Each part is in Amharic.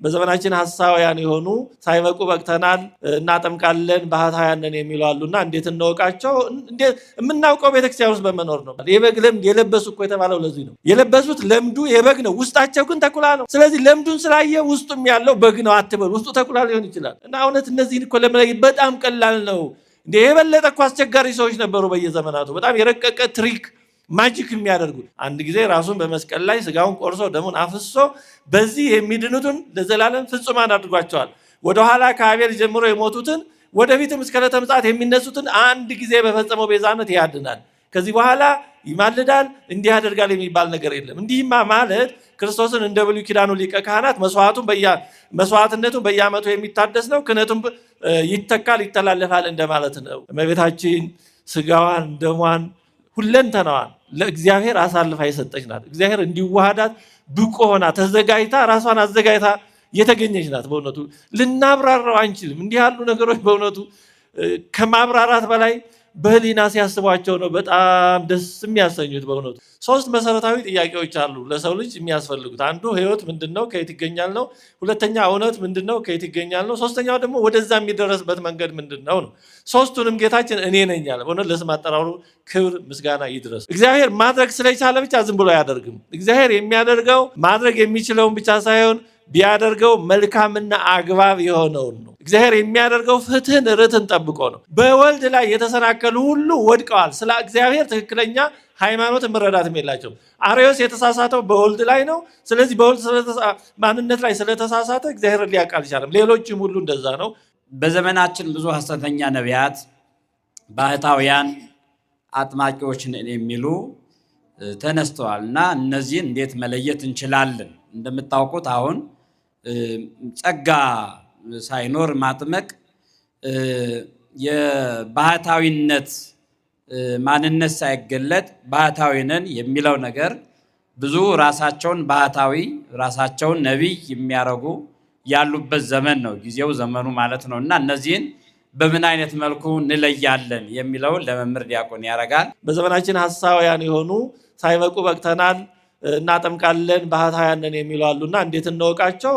በዘመናችን ሐሳውያን የሆኑ ሳይበቁ በቅተናል፣ እናጠምቃለን፣ ባህታውያን ነን የሚሉ አሉና እንዴት እንወቃቸው? የምናውቀው ቤተክርስቲያን ውስጥ በመኖር ነው። የበግ ለምድ የለበሱ እኮ የተባለው ለዚህ ነው። የለበሱት ለምዱ የበግ ነው፣ ውስጣቸው ግን ተኩላ ነው። ስለዚህ ለምዱን ስላየ ውስጡም ያለው በግ ነው አትበል፣ ውስጡ ተኩላ ሊሆን ይችላል። እና እውነት እነዚህን እኮ ለመለየት በጣም ቀላል ነው። እንደ የበለጠ እኮ አስቸጋሪ ሰዎች ነበሩ በየዘመናቱ በጣም የረቀቀ trick magic የሚያደርጉ። አንድ ጊዜ ራሱን በመስቀል ላይ ስጋውን ቆርሶ ደሙን አፍስሶ በዚህ የሚድኑትን ለዘላለም ፍጹማን አድርጓቸዋል። ወደኋላ ከአቤል ጀምሮ የሞቱትን ወደፊትም እስከ ዕለተ ምጽአት የሚነሱትን አንድ ጊዜ በፈጸመው ቤዛነት ያድናል። ከዚህ በኋላ ይማልዳል፣ እንዲህ ያደርጋል የሚባል ነገር የለም። እንዲህማ ማለት ክርስቶስን እንደ ብሉይ ኪዳኑ ሊቀ ካህናት መስዋዕትነቱን በየዓመቱ የሚታደስ ነው፣ ክህነቱን ይተካል፣ ይተላለፋል እንደማለት ነው። እመቤታችን ስጋዋን ደሟን ሁለንተናዋን ለእግዚአብሔር አሳልፋ የሰጠች ናት። እግዚአብሔር እንዲዋሃዳት ብቁ ሆና ተዘጋጅታ ራሷን አዘጋጅታ የተገኘች ናት። በእውነቱ ልናብራራው አንችልም። እንዲህ ያሉ ነገሮች በእውነቱ ከማብራራት በላይ በህሊና ሲያስቧቸው ነው በጣም ደስ የሚያሰኙት። በእውነቱ ሶስት መሰረታዊ ጥያቄዎች አሉ ለሰው ልጅ የሚያስፈልጉት። አንዱ ህይወት ምንድን ነው፣ ከየት ይገኛል ነው። ሁለተኛ እውነት ምንድን ነው፣ ከየት ይገኛል ነው። ሶስተኛው ደግሞ ወደዛ የሚደረስበት መንገድ ምንድን ነው ነው። ሶስቱንም ጌታችን እኔ ነኝ አለ። በእውነት ለስም አጠራሩ ክብር ምስጋና ይድረስ። እግዚአብሔር ማድረግ ስለቻለ ብቻ ዝም ብሎ አያደርግም። እግዚአብሔር የሚያደርገው ማድረግ የሚችለውን ብቻ ሳይሆን ቢያደርገው መልካምና አግባብ የሆነውን ነው። እግዚአብሔር የሚያደርገው ፍትህን፣ ርትን ጠብቆ ነው። በወልድ ላይ የተሰናከሉ ሁሉ ወድቀዋል። ስለ እግዚአብሔር ትክክለኛ ሃይማኖት መረዳትም የላቸውም። አርዮስ የተሳሳተው በወልድ ላይ ነው። ስለዚህ በወልድ ማንነት ላይ ስለተሳሳተ እግዚአብሔር ሊያውቅ አልቻለም። ሌሎችም ሁሉ እንደዛ ነው። በዘመናችን ብዙ ሐሰተኛ ነቢያት፣ ባህታውያን፣ አጥማቂዎች ነን የሚሉ ተነስተዋል እና እነዚህን እንዴት መለየት እንችላለን? እንደምታውቁት አሁን ጸጋ ሳይኖር ማጥመቅ የባህታዊነት ማንነት ሳይገለጥ ባህታዊ ነን የሚለው ነገር ብዙ ራሳቸውን ባህታዊ ራሳቸውን ነቢይ የሚያደርጉ ያሉበት ዘመን ነው፣ ጊዜው ዘመኑ ማለት ነው። እና እነዚህን በምን አይነት መልኩ እንለያለን የሚለውን ለመምህር ዲያቆን ያደርጋል። በዘመናችን ሐሳውያን የሆኑ ሳይበቁ በቅተናል፣ እናጠምቃለን፣ ባህታውያን ነን የሚሉ አሉና እንዴት እንወቃቸው?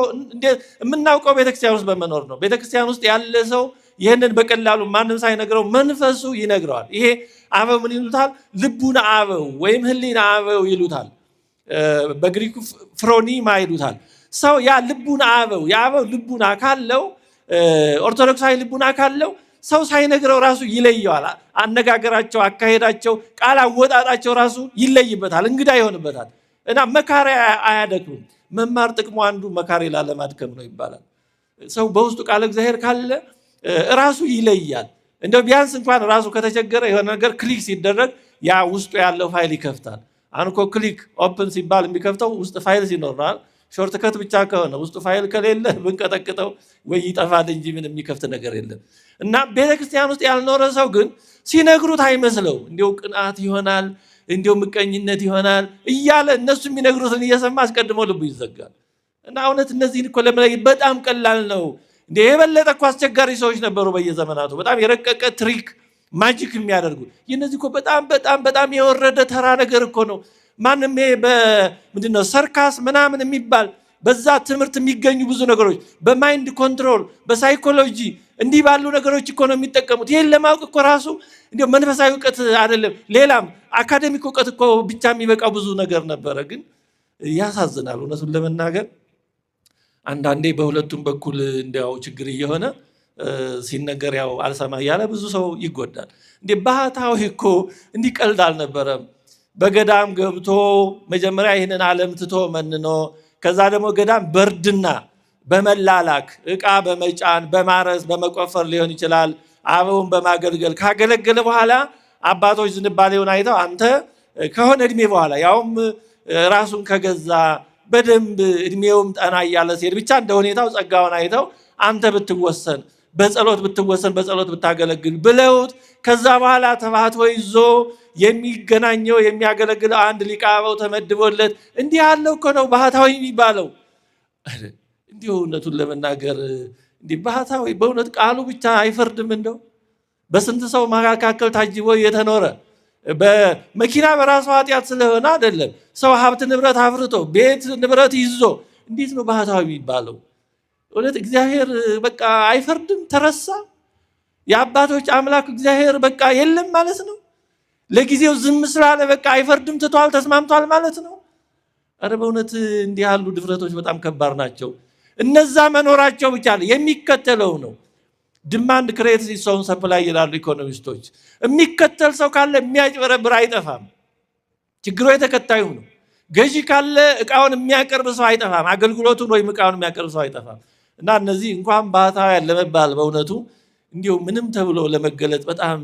የምናውቀው ቤተክርስቲያን ውስጥ በመኖር ነው። ቤተክርስቲያን ውስጥ ያለ ሰው ይህንን በቀላሉ ማንም ሳይነግረው መንፈሱ ይነግረዋል። ይሄ አበው ምን ይሉታል? ልቡነ አበው ወይም ህሊና አበው ይሉታል። በግሪኩ ፍሮኒማ ይሉታል። ሰው ያ ልቡነ አበው የአበው ልቡና ካለው፣ ኦርቶዶክሳዊ ልቡና ካለው ሰው ሳይነግረው ራሱ ይለየዋል። አነጋገራቸው፣ አካሄዳቸው፣ ቃል አወጣጣቸው ራሱ ይለይበታል፣ እንግዳ ይሆንበታል። እና መካሪ አያደክምም። መማር ጥቅሙ አንዱ መካሪ ላለማድከም ነው ይባላል። ሰው በውስጡ ቃለ እግዚአብሔር ካለ ራሱ ይለያል። እንደው ቢያንስ እንኳን ራሱ ከተቸገረ የሆነ ነገር click ሲደረግ ያ ውስጡ ያለው ፋይል ይከፍታል። አሁን እኮ click open ሲባል የሚከፍተው ውስጥ ፋይል ሲኖር ነው። shortcut ብቻ ከሆነ ውስጡ ፋይል ከሌለ ብንቀጠቅጠው ወይ ይጠፋል እንጂ ምን የሚከፍት ነገር የለም። እና ቤተክርስቲያን ውስጥ ያልኖረ ሰው ግን ሲነግሩት አይመስለው፣ እንዲው ቅንዓት ይሆናል፣ እንዲው ምቀኝነት ይሆናል እያለ እነሱ የሚነግሩትን እየሰማ አስቀድሞ ልቡ ይዘጋል። እና እውነት እነዚህን እኮ ለመለየት በጣም ቀላል ነው። እንደ የበለጠ እኮ አስቸጋሪ ሰዎች ነበሩ በየዘመናቱ በጣም የረቀቀ trick magic የሚያደርጉ። የእነዚህ እኮ በጣም በጣም በጣም የወረደ ተራ ነገር እኮ ነው። ማንም ይሄ ምንድን ነው ሰርከስ ምናምን የሚባል በዛ ትምህርት የሚገኙ ብዙ ነገሮች በ mind control፣ በ psychology እንዲህ ባሉ ነገሮች እኮ ነው የሚጠቀሙት። ይህን ለማወቅ እኮ ራሱ እንዲያው መንፈሳዊ እውቀት አይደለም፣ ሌላም academic እውቀት እኮ ብቻ የሚበቃው ብዙ ነገር ነበረ። ግን ያሳዝናል፣ እውነቱን ለመናገር አንዳንዴ በሁለቱም በኩል እንዲያው ችግር እየሆነ ሲነገር ያው አልሰማ እያለ ብዙ ሰው ይጎዳል። እንዴ ባህታዊ እኮ እንዲህ ቀልድ አልነበረም። በገዳም ገብቶ መጀመሪያ ይህንን ዓለም ትቶ መንኖ ከዛ ደግሞ ገዳም በርድና በመላላክ ዕቃ በመጫን በማረስ በመቆፈር ሊሆን ይችላል። አበውን በማገልገል ካገለገለ በኋላ አባቶች ዝንባሌውን አይተው አንተ ከሆነ እድሜ በኋላ ያውም ራሱን ከገዛ በደንብ እድሜውም ጠና እያለ ሲሄድ ብቻ እንደ ሁኔታው ጸጋውን አይተው አንተ ብትወሰን በጸሎት ብትወሰን በጸሎት ብታገለግል ብለውት ከዛ በኋላ ተባህቶ ይዞ የሚገናኘው የሚያገለግለው አንድ ሊቀ አበው ተመድቦለት እንዲህ ያለው እኮ ነው ባህታዊ የሚባለው። እንዲሁ እውነቱን ለመናገር እንዲህ ባህታዊ በእውነት ቃሉ ብቻ አይፈርድም። እንደው በስንት ሰው መካከል ታጅቦ የተኖረ በመኪና በራሱ ኃጢአት ስለሆነ አይደለም። ሰው ሀብት ንብረት አፍርቶ ቤት ንብረት ይዞ እንዴት ነው ባህታዊ የሚባለው? እውነት እግዚአብሔር በቃ አይፈርድም? ተረሳ? የአባቶች አምላክ እግዚአብሔር በቃ የለም ማለት ነው? ለጊዜው ዝም ስላለ በቃ አይፈርድም፣ ትቷል፣ ተስማምቷል ማለት ነው? ኧረ በእውነት እንዲህ ያሉ ድፍረቶች በጣም ከባድ ናቸው። እነዛ መኖራቸው ብቻ የሚከተለው ነው። Demand creates its own supply ይላሉ ኢኮኖሚስቶች። የሚከተል ሰው ካለ የሚያጭበረብር አይጠፋም። ችግሩ የተከታዩ ነው። ገዢ ካለ እቃውን የሚያቀርብ ሰው አይጠፋም። አገልግሎቱን ወይም እቃውን የሚያቀርብ ሰው አይጠፋም። እና እነዚህ እንኳን ባህታውያን ለመባል በእውነቱ እንዲሁ ምንም ተብሎ ለመገለጥ በጣም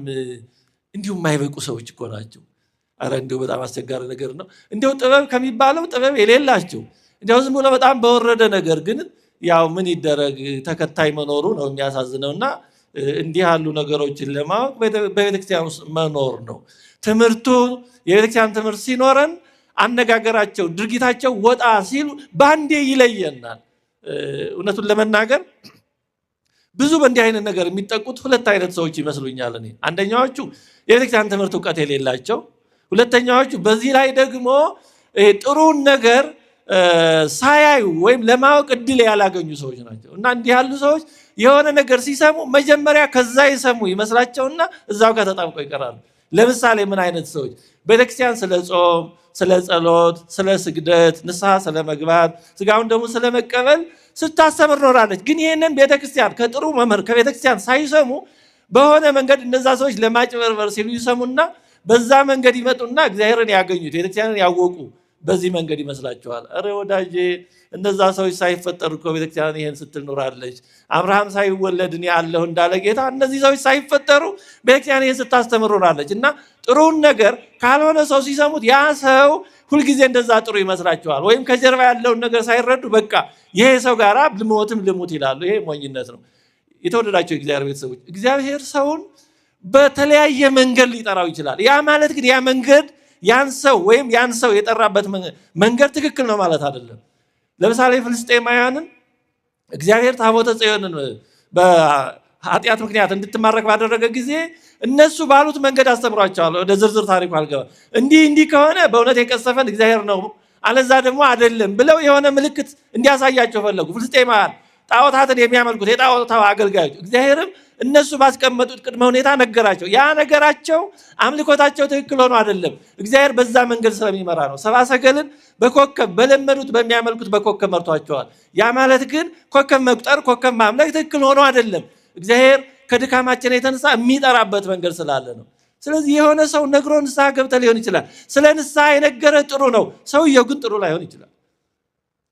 እንዲሁ የማይበቁ ሰዎች እኮ ናቸው። አረ እንዲሁ በጣም አስቸጋሪ ነገር ነው። እንዲሁ ጥበብ ከሚባለው ጥበብ የሌላቸው እንዲያው ዝም ብሎ በጣም በወረደ ነገር ግን ያው ምን ይደረግ ተከታይ መኖሩ ነው የሚያሳዝነው። እና እንዲህ ያሉ ነገሮችን ለማወቅ በቤተክርስቲያን ውስጥ መኖር ነው። ትምህርቱ የቤተክርስቲያን ትምህርት ሲኖረን አነጋገራቸው፣ ድርጊታቸው ወጣ ሲሉ በአንዴ ይለየናል። እውነቱን ለመናገር ብዙ በእንዲህ አይነት ነገር የሚጠቁት ሁለት አይነት ሰዎች ይመስሉኛል። እኔ አንደኛዎቹ የቤተክርስቲያን ትምህርት እውቀት የሌላቸው፣ ሁለተኛዎቹ በዚህ ላይ ደግሞ ጥሩን ነገር ሳያዩ ወይም ለማወቅ እድል ያላገኙ ሰዎች ናቸው። እና እንዲህ ያሉ ሰዎች የሆነ ነገር ሲሰሙ መጀመሪያ ከዛ ይሰሙ ይመስላቸውና እዛው ጋር ተጣብቀው ይቀራሉ። ለምሳሌ ምን አይነት ሰዎች? ቤተክርስቲያን ስለ ጾም፣ ስለ ጸሎት፣ ስለ ስግደት፣ ንስሐ ስለ መግባት፣ ስጋውን ደግሞ ስለ መቀበል ስታስተምር ኖራለች። ግን ይህንን ቤተክርስቲያን ከጥሩ መምህር ከቤተክርስቲያን ሳይሰሙ በሆነ መንገድ እነዛ ሰዎች ለማጭበርበር ሲሉ ይሰሙና በዛ መንገድ ይመጡና እግዚአብሔርን ያገኙት ቤተክርስቲያንን ያወቁ በዚህ መንገድ ይመስላቸዋል። እረ ወዳጄ፣ እነዛ ሰዎች ሳይፈጠሩ እኮ ቤተክርስቲያን ይሄን ስትል ኖራለች። አብርሃም ሳይወለድ እኔ አለሁ እንዳለ ጌታ እነዚህ ሰዎች ሳይፈጠሩ ቤተክርስቲያን ይሄን ስታስተምር ኖራለች። እና ጥሩን ነገር ካልሆነ ሰው ሲሰሙት ያ ሰው ሁልጊዜ እንደዛ ጥሩ ይመስላቸዋል። ወይም ከጀርባ ያለውን ነገር ሳይረዱ በቃ ይሄ ሰው ጋራ ልሞትም ልሙት ይላሉ። ይሄ ሞኝነት ነው። የተወደዳቸው የእግዚአብሔር ቤተሰቦች፣ እግዚአብሔር ሰውን በተለያየ መንገድ ሊጠራው ይችላል። ያ ማለት ግን ያ መንገድ ያን ሰው ወይም ያን ሰው የጠራበት መንገድ ትክክል ነው ማለት አይደለም። ለምሳሌ ፍልስጤማውያንን እግዚአብሔር ታቦተ ጽዮንን በኃጢአት ምክንያት እንድትማረክ ባደረገ ጊዜ እነሱ ባሉት መንገድ አስተምሯቸዋል። ወደ ዝርዝር ታሪኩ አልገባም። እንዲህ እንዲህ ከሆነ በእውነት የቀሰፈን እግዚአብሔር ነው፣ አለዛ ደግሞ አይደለም ብለው የሆነ ምልክት እንዲያሳያቸው ፈለጉ። ፍልስጤማውያን ጣዖታትን የሚያመልኩት የጣዖታው አገልጋዮች፣ እግዚአብሔርም እነሱ ባስቀመጡት ቅድመ ሁኔታ ነገራቸው። ያ ነገራቸው አምልኮታቸው ትክክል ሆኖ አይደለም፣ እግዚአብሔር በዛ መንገድ ስለሚመራ ነው። ሰብአ ሰገልን በኮከብ በለመዱት በሚያመልኩት በኮከብ መርቷቸዋል። ያ ማለት ግን ኮከብ መቁጠር ኮከብ ማምለክ ትክክል ሆኖ አይደለም፣ እግዚአብሔር ከድካማችን የተነሳ የሚጠራበት መንገድ ስላለ ነው። ስለዚህ የሆነ ሰው ነግሮ ንስሐ ገብተህ ሊሆን ይችላል። ስለ ንስሐ የነገረ ጥሩ ነው፣ ሰውየው ግን ጥሩ ላይሆን ይችላል።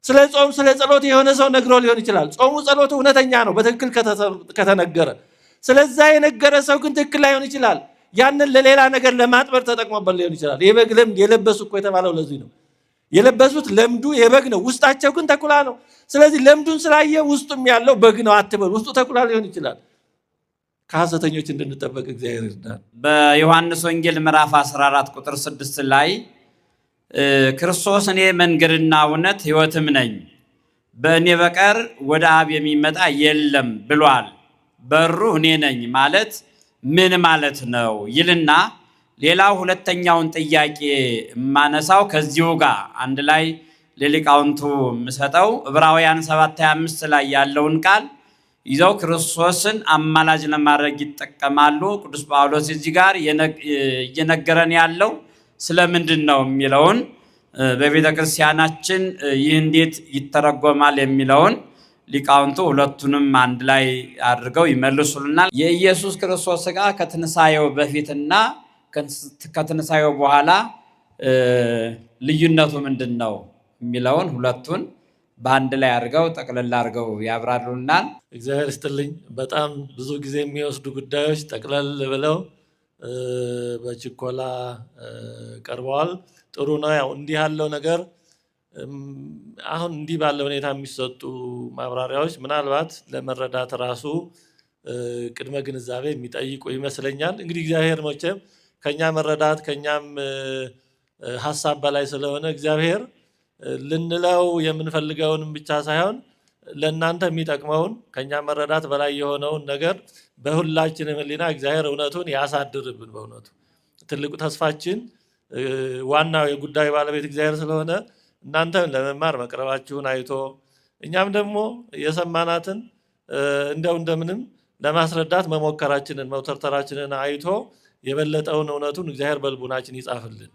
ስለ ጾም ስለ ጸሎት የሆነ ሰው ነግሮ ሊሆን ይችላል። ጾሙ ጸሎቱ እውነተኛ ነው በትክክል ከተነገረ። ስለዛ የነገረ ሰው ግን ትክክል ላይሆን ይችላል። ያንን ለሌላ ነገር ለማጥበር ተጠቅሞበት ሊሆን ይችላል። የበግ ለምድ የለበሱ እኮ የተባለው ለዚህ ነው። የለበሱት ለምዱ የበግ ነው፣ ውስጣቸው ግን ተኩላ ነው። ስለዚህ ለምዱን ስላየ ውስጡም ያለው በግ ነው አትበል፣ ውስጡ ተኩላ ሊሆን ይችላል። ከሐሰተኞች እንድንጠበቅ እግዚአብሔር ይርዳን። በዮሐንስ ወንጌል ምዕራፍ 14 ቁጥር 6 ላይ ክርስቶስ እኔ መንገድና እውነት ሕይወትም ነኝ፣ በእኔ በቀር ወደ አብ የሚመጣ የለም ብሏል። በሩ እኔ ነኝ ማለት ምን ማለት ነው ይልና ሌላው ሁለተኛውን ጥያቄ የማነሳው ከዚሁ ጋር አንድ ላይ ለሊቃውንቱ የምሰጠው ዕብራውያን 7:25 ላይ ያለውን ቃል ይዘው ክርስቶስን አማላጅ ለማድረግ ይጠቀማሉ። ቅዱስ ጳውሎስ እዚህ ጋር እየነገረን ያለው ስለምንድን ነው የሚለውን በቤተ ክርስቲያናችን ይህ እንዴት ይተረጎማል የሚለውን ሊቃውንቱ ሁለቱንም አንድ ላይ አድርገው ይመልሱልናል። የኢየሱስ ክርስቶስ ሥጋ ከትንሳኤው በፊትና ከትንሳኤው በኋላ ልዩነቱ ምንድን ነው የሚለውን ሁለቱን በአንድ ላይ አድርገው ጠቅለል አድርገው ያብራሩልናል። እግዚአብሔር ይስጥልኝ። በጣም ብዙ ጊዜ የሚወስዱ ጉዳዮች ጠቅለል ብለው በችኮላ ቀርበዋል። ጥሩ ነው። ያው እንዲህ ያለው ነገር አሁን እንዲህ ባለ ሁኔታ የሚሰጡ ማብራሪያዎች ምናልባት ለመረዳት ራሱ ቅድመ ግንዛቤ የሚጠይቁ ይመስለኛል። እንግዲህ እግዚአብሔር መቼም ከኛ መረዳት ከኛም ሀሳብ በላይ ስለሆነ እግዚአብሔር ልንለው የምንፈልገውንም ብቻ ሳይሆን ለእናንተ የሚጠቅመውን ከኛ መረዳት በላይ የሆነውን ነገር በሁላችንም ሕሊና እግዚአብሔር እውነቱን ያሳድርብን። በእውነቱ ትልቁ ተስፋችን ዋናው የጉዳዩ ባለቤት እግዚአብሔር ስለሆነ እናንተ ለመማር መቅረባችሁን አይቶ እኛም ደግሞ የሰማናትን እንደው እንደምንም ለማስረዳት መሞከራችንን መውተርተራችንን አይቶ የበለጠውን እውነቱን እግዚአብሔር በልቡናችን ይጻፍልን።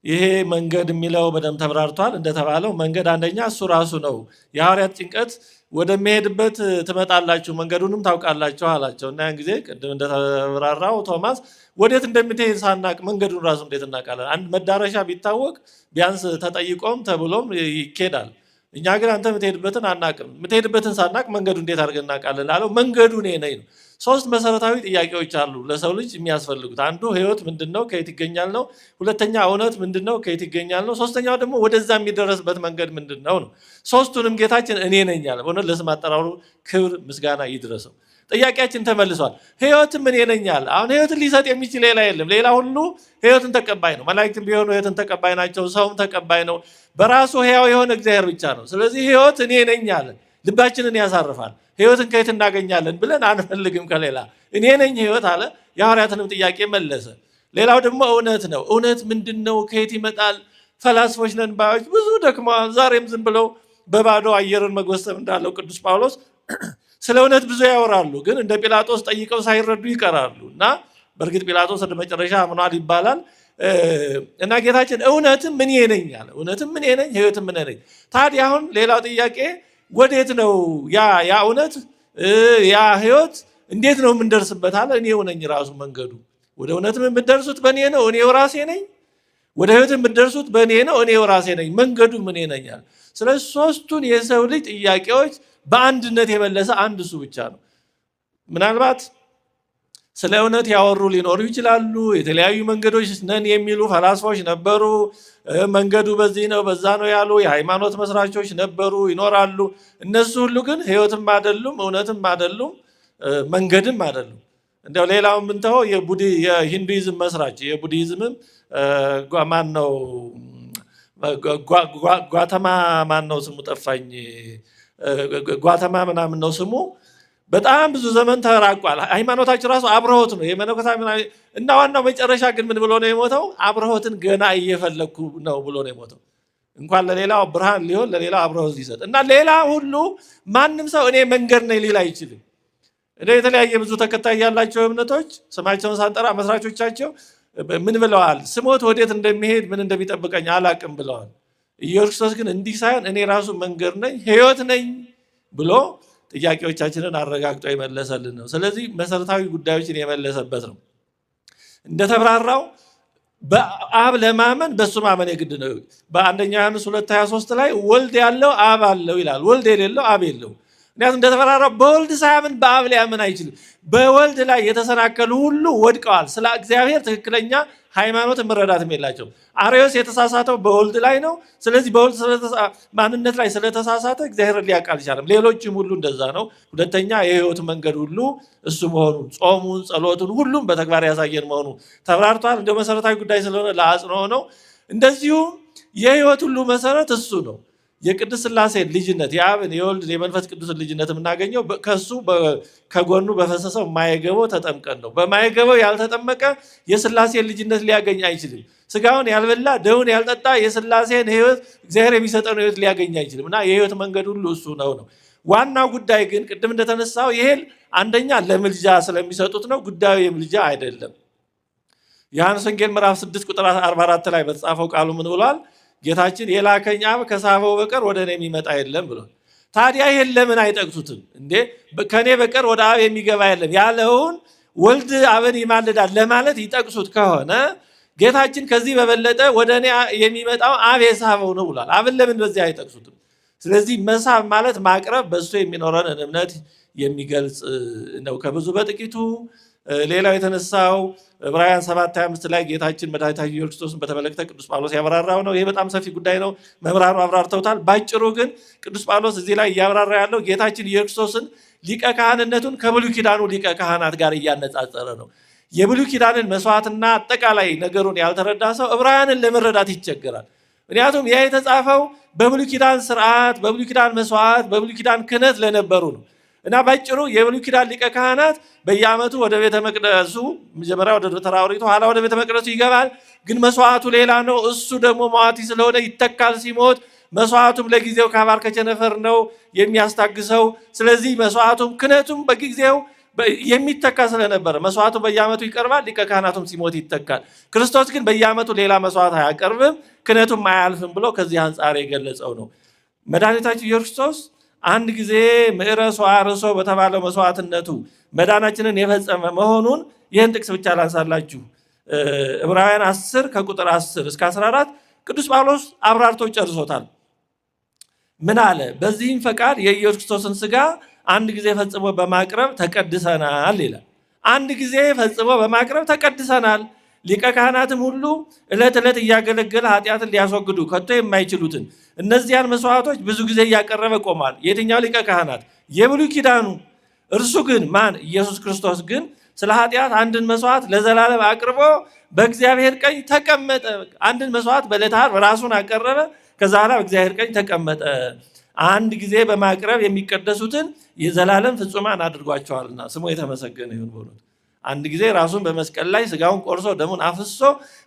ይሄ መንገድ የሚለው በደንብ ተብራርቷል። እንደተባለው መንገድ አንደኛ እሱ ራሱ ነው። የሐዋርያት ጭንቀት ወደሚሄድበት ትመጣላችሁ መንገዱንም ታውቃላችሁ አላቸው እና ያን ጊዜ ቅድም እንደተብራራው ቶማስ ወዴት እንደምትሄድ ሳናቅ መንገዱን ራሱ እንዴት እናውቃለን? አንድ መዳረሻ ቢታወቅ ቢያንስ ተጠይቆም ተብሎም ይኬዳል። እኛ ግን አንተ የምትሄድበትን አናቅም፣ የምትሄድበትን ሳናቅ መንገዱ እንዴት አድርገን እናውቃለን አለው። መንገዱ እኔ ነኝ ነው። ሶስት መሰረታዊ ጥያቄዎች አሉ ለሰው ልጅ የሚያስፈልጉት። አንዱ ህይወት ምንድን ነው፣ ከየት ይገኛል ነው። ሁለተኛ እውነት ምንድን ነው፣ ከየት ይገኛል ነው። ሶስተኛው ደግሞ ወደዛ የሚደረስበት መንገድ ምንድን ነው ነው። ሶስቱንም ጌታችን እኔ ነኝ አለ። በእውነት ለስም አጠራሩ ክብር ምስጋና ይድረሰው። ጥያቄያችን ተመልሷል። ህይወትም እኔ ነኝ አለ። አሁን ህይወትን ሊሰጥ የሚችል ሌላ የለም። ሌላ ሁሉ ህይወትን ተቀባይ ነው። መላእክትም ቢሆኑ ህይወትን ተቀባይ ናቸው። ሰውም ተቀባይ ነው። በራሱ ህያው የሆነ እግዚአብሔር ብቻ ነው። ስለዚህ ህይወት እኔ ነኝ አለ። ልባችንን ያሳርፋል። ህይወትን ከየት እናገኛለን ብለን አንፈልግም ከሌላ። እኔ ነኝ ህይወት አለ። የሐዋርያትንም ጥያቄ መለሰ። ሌላው ደግሞ እውነት ነው። እውነት ምንድን ነው? ከየት ይመጣል? ፈላስፎች ነን ባዮች ብዙ ደክመዋል። ዛሬም ዝም ብለው በባዶ አየርን መጎሰም እንዳለው ቅዱስ ጳውሎስ ስለ እውነት ብዙ ያወራሉ፣ ግን እንደ ጲላጦስ ጠይቀው ሳይረዱ ይቀራሉ። እና በእርግጥ ጲላጦስ ወደ መጨረሻ አምኗል ይባላል። እና ጌታችን እውነትም እኔ ነኝ አለ። እውነትም እኔ ነኝ፣ ህይወትም እኔ ነኝ። ታዲያ አሁን ሌላው ጥያቄ ወዴት ነው ያ ያ እውነት ያ ህይወት እንዴት ነው የምንደርስበት? አለ። እኔው ነኝ ራሱ መንገዱ። ወደ እውነትም የምትደርሱት በእኔ ነው፣ እኔው ራሴ ነኝ። ወደ ህይወት የምትደርሱት በእኔ ነው፣ እኔው ራሴ ነኝ። መንገዱም እኔ ነኝ አለ። ስለዚህ ሶስቱን የሰው ልጅ ጥያቄዎች በአንድነት የመለሰ አንድ እሱ ብቻ ነው። ምናልባት ስለ እውነት ያወሩ ሊኖሩ ይችላሉ። የተለያዩ መንገዶች ነን የሚሉ ፈላስፎች ነበሩ። መንገዱ በዚህ ነው በዛ ነው ያሉ የሃይማኖት መስራቾች ነበሩ፣ ይኖራሉ። እነሱ ሁሉ ግን ህይወትም አይደሉም፣ እውነትም አይደሉም፣ መንገድም አይደሉም። እንዲያው ሌላውን ብንተወው የሂንዱይዝም መስራች የቡድሂዝምም ማን ነው ጓተማ ማን ነው ስሙ ጠፋኝ፣ ጓተማ ምናምን ነው ስሙ። በጣም ብዙ ዘመን ተራቋል። ሃይማኖታቸው ራሱ አብርሆት ነው የመነኮሳ እና ዋናው መጨረሻ ግን ምን ብሎ ነው የሞተው? አብርሆትን ገና እየፈለግኩ ነው ብሎ ነው የሞተው። እንኳን ለሌላው ብርሃን ሊሆን ለሌላው አብርሆት ሊሰጥ እና ሌላ ሁሉ ማንም ሰው እኔ መንገድ ነኝ ሊል አይችልም። እኔ የተለያየ ብዙ ተከታይ ያላቸው እምነቶች ስማቸውን ሳንጠራ መስራቾቻቸው ምን ብለዋል? ስሞት ወዴት እንደሚሄድ ምን እንደሚጠብቀኝ አላቅም ብለዋል። ኢየሱስ ክርስቶስ ግን እንዲህ ሳይሆን እኔ ራሱ መንገድ ነኝ ሕይወት ነኝ ብሎ ጥያቄዎቻችንን አረጋግጦ የመለሰልን ነው። ስለዚህ መሰረታዊ ጉዳዮችን የመለሰበት ነው። እንደተብራራው በአብ ለማመን በእሱ ማመን የግድ ነው። በአንደኛ ዮሐንስ 2:23 ላይ ወልድ ያለው አብ አለው ይላል። ወልድ የሌለው አብ የለው። ምክንያቱም እንደተፈራራው በወልድ ሳያምን በአብ ሊያምን አይችልም። በወልድ ላይ የተሰናከሉ ሁሉ ወድቀዋል። ስለ እግዚአብሔር ትክክለኛ ሃይማኖት መረዳትም የላቸው። አርዮስ የተሳሳተው በወልድ ላይ ነው። ስለዚህ በወልድ ማንነት ላይ ስለተሳሳተ እግዚአብሔርን ሊያውቅ አልቻለም። ሌሎችም ሁሉ እንደዛ ነው። ሁለተኛ የህይወት መንገድ ሁሉ እሱ መሆኑን ጾሙን፣ ጸሎቱን ሁሉም በተግባር ያሳየን መሆኑ ተብራርቷል። እንደ መሰረታዊ ጉዳይ ስለሆነ ለአጽንኦ ነው። እንደዚሁም የህይወት ሁሉ መሰረት እሱ ነው። የቅድስት ሥላሴ ልጅነት የአብን የወልድ የመንፈስ ቅዱስን ልጅነት የምናገኘው ከሱ ከጎኑ በፈሰሰው ማየገበው ተጠምቀን ነው። በማየገበው ያልተጠመቀ የሥላሴን ልጅነት ሊያገኝ አይችልም። ስጋውን ያልበላ ደሙን ያልጠጣ የሥላሴን ሕይወት እግዚአብሔር የሚሰጠውን ሕይወት ሊያገኝ አይችልም እና የሕይወት መንገድ ሁሉ እሱ ነው ነው። ዋናው ጉዳይ ግን ቅድም እንደተነሳው ይሄን አንደኛ ለምልጃ ስለሚሰጡት ነው። ጉዳዩ የምልጃ አይደለም። ዮሐንስ ወንጌል ምዕራፍ 6 ቁጥር 44 ላይ በተጻፈው ቃሉ ምን ብሏል? ጌታችን የላከኝ አብ ከሳበው በቀር ወደ እኔ የሚመጣ የለም ብሏል። ታዲያ ይሄን ለምን አይጠቅሱትም እንዴ? ከእኔ በቀር ወደ አብ የሚገባ የለም ያለውን ወልድ አብን ይማልዳል ለማለት ይጠቅሱት ከሆነ ጌታችን ከዚህ በበለጠ ወደ እኔ የሚመጣው አብ የሳበው ነው ብሏል። አብን ለምን በዚህ አይጠቅሱትም? ስለዚህ መሳብ ማለት ማቅረብ፣ በእሱ የሚኖረንን እምነት የሚገልጽ ነው። ከብዙ በጥቂቱ ሌላው የተነሳው ዕብራውያን 7:25 ላይ ጌታችን መድኃኒታችን ኢየሱስ ክርስቶስን በተመለከተ ቅዱስ ጳውሎስ ያብራራው ነው። ይሄ በጣም ሰፊ ጉዳይ ነው። መምህራኑ አብራርተውታል። ባጭሩ ግን ቅዱስ ጳውሎስ እዚህ ላይ እያብራራ ያለው ጌታችን ኢየሱስ ክርስቶስን ሊቀ ካህንነቱን ከብሉይ ኪዳኑ ሊቀ ካህናት ጋር እያነጻጸረ ነው። የብሉይ ኪዳንን መስዋዕትና አጠቃላይ ነገሩን ያልተረዳ ሰው ዕብራውያንን ለመረዳት ይቸገራል። ምክንያቱም ያ የተጻፈው በብሉይ ኪዳን ስርዓት፣ በብሉይ ኪዳን መስዋዕት፣ በብሉይ ኪዳን ክህነት ለነበሩ ነው። እና ባጭሩ የብሉይ ኪዳን ሊቀ ካህናት በየዓመቱ ወደ ቤተ መቅደሱ መጀመሪያ ወደ ደብተራ ኦሪቱ ኋላ ወደ ቤተ መቅደሱ ይገባል። ግን መስዋዕቱ ሌላ ነው። እሱ ደግሞ መዋቲ ስለሆነ ይተካል ሲሞት። መስዋዕቱም ለጊዜው ከአባር ከቸነፈር ነው የሚያስታግሰው። ስለዚህ መስዋዕቱም ክህነቱም በጊዜው የሚተካ ስለነበረ መስዋዕቱ በየዓመቱ ይቀርባል። ሊቀ ካህናቱም ሲሞት ይተካል። ክርስቶስ ግን በየዓመቱ ሌላ መስዋዕት አያቀርብም፣ ክህነቱም አያልፍም ብሎ ከዚህ አንጻር የገለጸው ነው። መድኃኒታችን ኢየሱስ ክርስቶስ አንድ ጊዜ ምዕረ ሶአርሶ በተባለው መስዋዕትነቱ መዳናችንን የፈጸመ መሆኑን ይህን ጥቅስ ብቻ ላንሳላችሁ። ዕብራውያን 10 ከቁጥር 10 እስከ 14 ቅዱስ ጳውሎስ አብራርቶ ጨርሶታል። ምን አለ? በዚህም ፈቃድ የኢየሱስ ክርስቶስን ስጋ አንድ ጊዜ ፈጽሞ በማቅረብ ተቀድሰናል ይላል። አንድ ጊዜ ፈጽሞ በማቅረብ ተቀድሰናል። ሊቀ ካህናትም ሁሉ ዕለት ዕለት እያገለገለ ኃጢአትን ሊያስወግዱ ከቶ የማይችሉትን እነዚያን መስዋዕቶች ብዙ ጊዜ እያቀረበ ቆሟል። የትኛው ሊቀ ካህናት? የብሉይ ኪዳኑ። እርሱ ግን ማን? ኢየሱስ ክርስቶስ ግን ስለ ኃጢአት አንድን መስዋዕት ለዘላለም አቅርቦ በእግዚአብሔር ቀኝ ተቀመጠ። አንድን መስዋዕት በዕለተ ዓርብ ራሱን አቀረበ። ከዛ በኋላ በእግዚአብሔር ቀኝ ተቀመጠ። አንድ ጊዜ በማቅረብ የሚቀደሱትን የዘላለም ፍጹማን አድርጓቸዋልና ስሙ የተመሰገነ ይሁን። በእውነቱ አንድ ጊዜ ራሱን በመስቀል ላይ ስጋውን ቆርሶ ደሙን አፍስሶ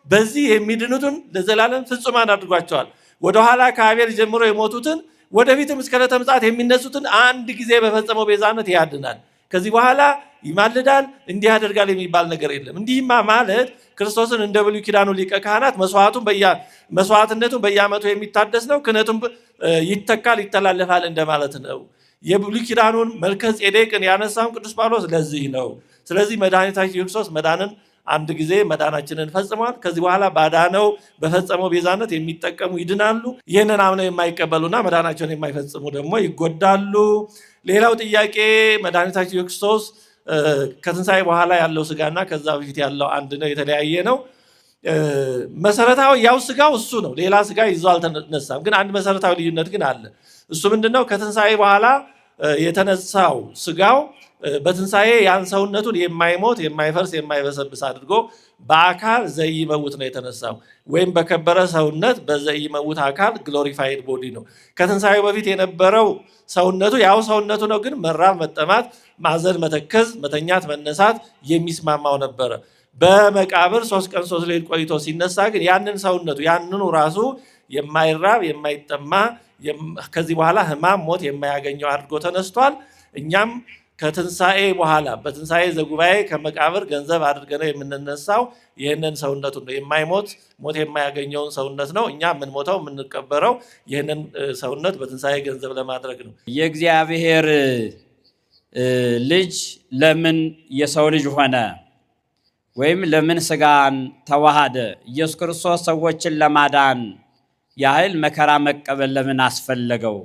በዚህ የሚድኑትን ለዘላለም ፍጹማን አድርጓቸዋል። ወደኋላ ከአቤል ጀምሮ የሞቱትን ወደፊትም እስከ ዕለተ ምጽአት የሚነሱትን አንድ ጊዜ በፈጸመው ቤዛነት ያድናል። ከዚህ በኋላ ይማልዳል፣ እንዲህ ያደርጋል የሚባል ነገር የለም። እንዲህማ ማለት ክርስቶስን እንደ ብሉይ ኪዳኑ ሊቀ ካህናት መስዋዕትነቱን በየዓመቱ የሚታደስ ነው፣ ክህነቱም ይተካል፣ ይተላለፋል እንደማለት ነው። የብሉይ ኪዳኑን መልከ ጼዴቅን ያነሳውን ቅዱስ ጳውሎስ ለዚህ ነው። ስለዚህ መድኃኒታችን ክርስቶስ መዳንን አንድ ጊዜ መዳናችንን ፈጽሟል። ከዚህ በኋላ ባዳነው በፈጸመው ቤዛነት የሚጠቀሙ ይድናሉ። ይህንን አምነው የማይቀበሉና መዳናቸውን የማይፈጽሙ ደግሞ ይጎዳሉ። ሌላው ጥያቄ መድኃኒታችን ክርስቶስ ከትንሣኤ በኋላ ያለው ስጋና ከዛ በፊት ያለው አንድ ነው፣ የተለያየ ነው። መሰረታዊ ያው ስጋው እሱ ነው። ሌላ ስጋ ይዞ አልተነሳም። ግን አንድ መሰረታዊ ልዩነት ግን አለ። እሱ ምንድነው? ከትንሣኤ በኋላ የተነሳው ስጋው በትንሣኤ ያን ሰውነቱን የማይሞት የማይፈርስ የማይበሰብስ አድርጎ በአካል ዘኢይመውት ነው የተነሳው፣ ወይም በከበረ ሰውነት በዘኢይመውት አካል glorified body ነው። ከትንሣኤው በፊት የነበረው ሰውነቱ ያው ሰውነቱ ነው፣ ግን መራብ፣ መጠማት፣ ማዘን፣ መተከዝ፣ መተኛት፣ መነሳት የሚስማማው ነበረ። በመቃብር 3 ቀን 3 ሌሊት ቆይቶ ሲነሳ ግን ያንን ሰውነቱ ያንኑ ራሱ የማይራብ የማይጠማ ከዚህ በኋላ ሕማም ሞት የማያገኘው አድርጎ ተነስቷል። እኛም ከትንሣኤ በኋላ በትንሣኤ ዘጉባኤ ከመቃብር ገንዘብ አድርገነው የምንነሳው ይህንን ሰውነቱን ነው። የማይሞት ሞት የማያገኘውን ሰውነት ነው። እኛ የምንሞተው የምንቀበረው ይህንን ሰውነት በትንሣኤ ገንዘብ ለማድረግ ነው። የእግዚአብሔር ልጅ ለምን የሰው ልጅ ሆነ? ወይም ለምን ስጋን ተዋሃደ? ኢየሱስ ክርስቶስ ሰዎችን ለማዳን ያህል መከራ መቀበል ለምን አስፈለገው?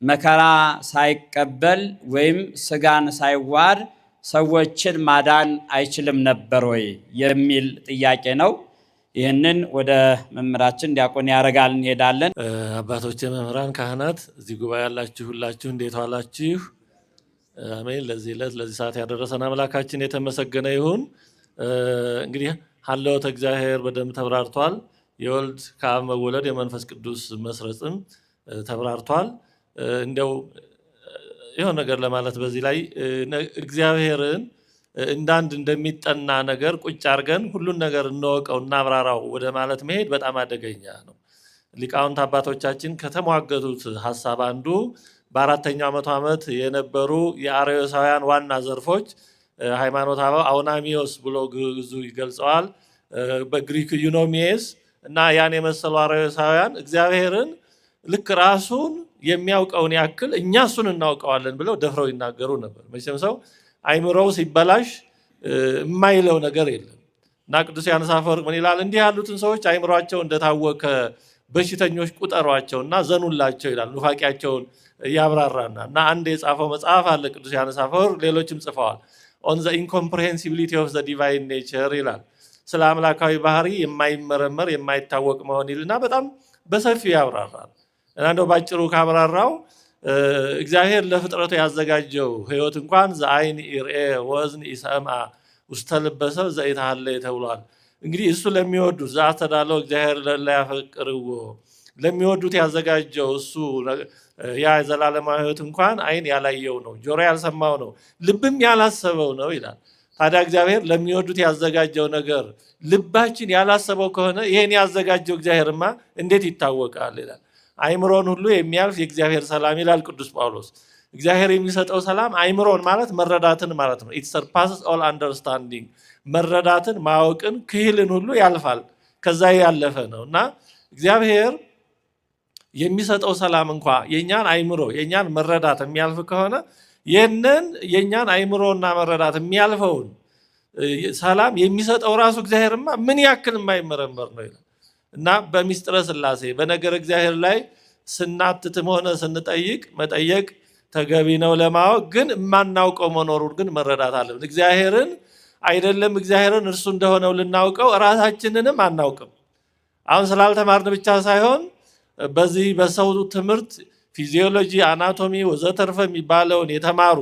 መከራ ሳይቀበል ወይም ስጋን ሳይዋሃድ ሰዎችን ማዳን አይችልም ነበር ወይ የሚል ጥያቄ ነው። ይህንን ወደ መምህራችን ዲያቆን ያረጋል እንሄዳለን። አባቶች፣ መምህራን፣ ካህናት እዚህ ጉባኤ ያላችሁ ሁላችሁ እንዴት ዋላችሁ? አሜን። ለዚህ ዕለት ለዚህ ሰዓት ያደረሰን አምላካችን የተመሰገነ ይሁን። እንግዲህ ሀለወተ እግዚአብሔር በደንብ ተብራርቷል። የወልድ ከአብ መወለድ የመንፈስ ቅዱስ መስረጽም ተብራርቷል። እንደው የሆነ ነገር ለማለት በዚህ ላይ እግዚአብሔርን እንዳንድ እንደሚጠና ነገር ቁጭ አድርገን ሁሉን ነገር እንወቀው እናብራራው ወደ ማለት መሄድ በጣም አደገኛ ነው። ሊቃውንት አባቶቻችን ከተሟገቱት ሀሳብ አንዱ በ4ኛው መቶ ዓመት የነበሩ የአርዮሳውያን ዋና ዘርፎች ሃይማኖት አበው አውናሚዮስ ብሎ ግዕዙ ይገልጸዋል። በግሪክ ዩኖሚየስ እና ያን የመሰሉ አርዮሳውያን እግዚአብሔርን ልክ ራሱን የሚያውቀውን ያክል እኛ እሱን እናውቀዋለን ብለው ደፍረው ይናገሩ ነበር። መቼም ሰው አይምሮው ሲበላሽ የማይለው ነገር የለም እና ቅዱስ ዮሐንስ አፈወርቅ ምን ይላል? እንዲህ ያሉትን ሰዎች አይምሯቸው እንደታወከ በሽተኞች ቁጠሯቸው እና ዘኑላቸው ይላል። ኑፋቂያቸውን ያብራራና እና አንድ የጻፈው መጽሐፍ አለ ቅዱስ ዮሐንስ አፈወርቅ፣ ሌሎችም ጽፈዋል። On the Incomprehensibility of the Divine Nature ይላል። ስለ አምላካዊ ባህሪ የማይመረመር የማይታወቅ መሆን ይልና በጣም በሰፊው ያብራራል። እና እንደው ባጭሩ ካብራራው እግዚአብሔር ለፍጥረቱ ያዘጋጀው ሕይወት እንኳን ዘአይን ኢርኤ ወእዝን ኢሰምዐ ውስተ ልበ ሰብእ ዘኢተሃለየ ተብሏል። እንግዲህ እሱ ለሚወዱት ዘአስተዳለው እግዚአብሔር ለያፈቅርዎ ለሚወዱት ያዘጋጀው እሱ ያ ዘላለማዊ ሕይወት እንኳን ዓይን ያላየው ነው፣ ጆሮ ያልሰማው ነው፣ ልብም ያላሰበው ነው ይላል። ታዲያ እግዚአብሔር ለሚወዱት ያዘጋጀው ነገር ልባችን ያላሰበው ከሆነ ይህን ያዘጋጀው እግዚአብሔርማ እንዴት ይታወቃል ይላል። አይምሮን ሁሉ የሚያልፍ የእግዚአብሔር ሰላም ይላል ቅዱስ ጳውሎስ። እግዚአብሔር የሚሰጠው ሰላም አይምሮን ማለት መረዳትን ማለት ነው። It surpasses all understanding፣ መረዳትን፣ ማወቅን፣ ክህልን ሁሉ ያልፋል። ከዛ ያለፈ ነው እና እግዚአብሔር የሚሰጠው ሰላም እንኳ የእኛን አይምሮ የእኛን መረዳት የሚያልፍ ከሆነ ይህንን የእኛን አይምሮና መረዳት የሚያልፈውን ሰላም የሚሰጠው ራሱ እግዚአብሔርማ ምን ያክል የማይመረመር ነው ይላል። እና በሚስጥረ ሥላሴ በነገር እግዚአብሔር ላይ ስናትትም ሆነ ስንጠይቅ መጠየቅ ተገቢ ነው ለማወቅ፣ ግን የማናውቀው መኖሩን ግን መረዳት አለብን። እግዚአብሔርን አይደለም እግዚአብሔርን እርሱ እንደሆነው ልናውቀው ራሳችንንም አናውቅም። አሁን ስላልተማርን ብቻ ሳይሆን በዚህ በሰው ትምህርት physiology፣ anatomy ወዘተርፈ የሚባለውን የተማሩ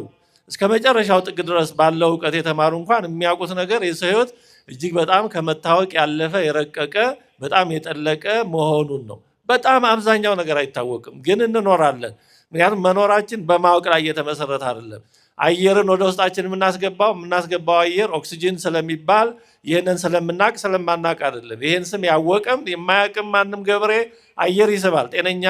እስከ መጨረሻው ጥግ ድረስ ባለው እውቀት የተማሩ እንኳን የሚያውቁት ነገር የሰው ሕይወት እጅግ በጣም ከመታወቅ ያለፈ የረቀቀ በጣም የጠለቀ መሆኑን ነው። በጣም አብዛኛው ነገር አይታወቅም፣ ግን እንኖራለን። ምክንያቱም መኖራችን በማወቅ ላይ የተመሰረተ አይደለም። አየርን ወደ ውስጣችን የምናስገባው አየር ኦክሲጅን ስለሚባል ይህንን ስለምናቅ ስለማናቅ አይደለም። ይህን ስም ያወቀም የማያውቅም ማንም ገበሬ አየር ይስባል፣ ጤነኛ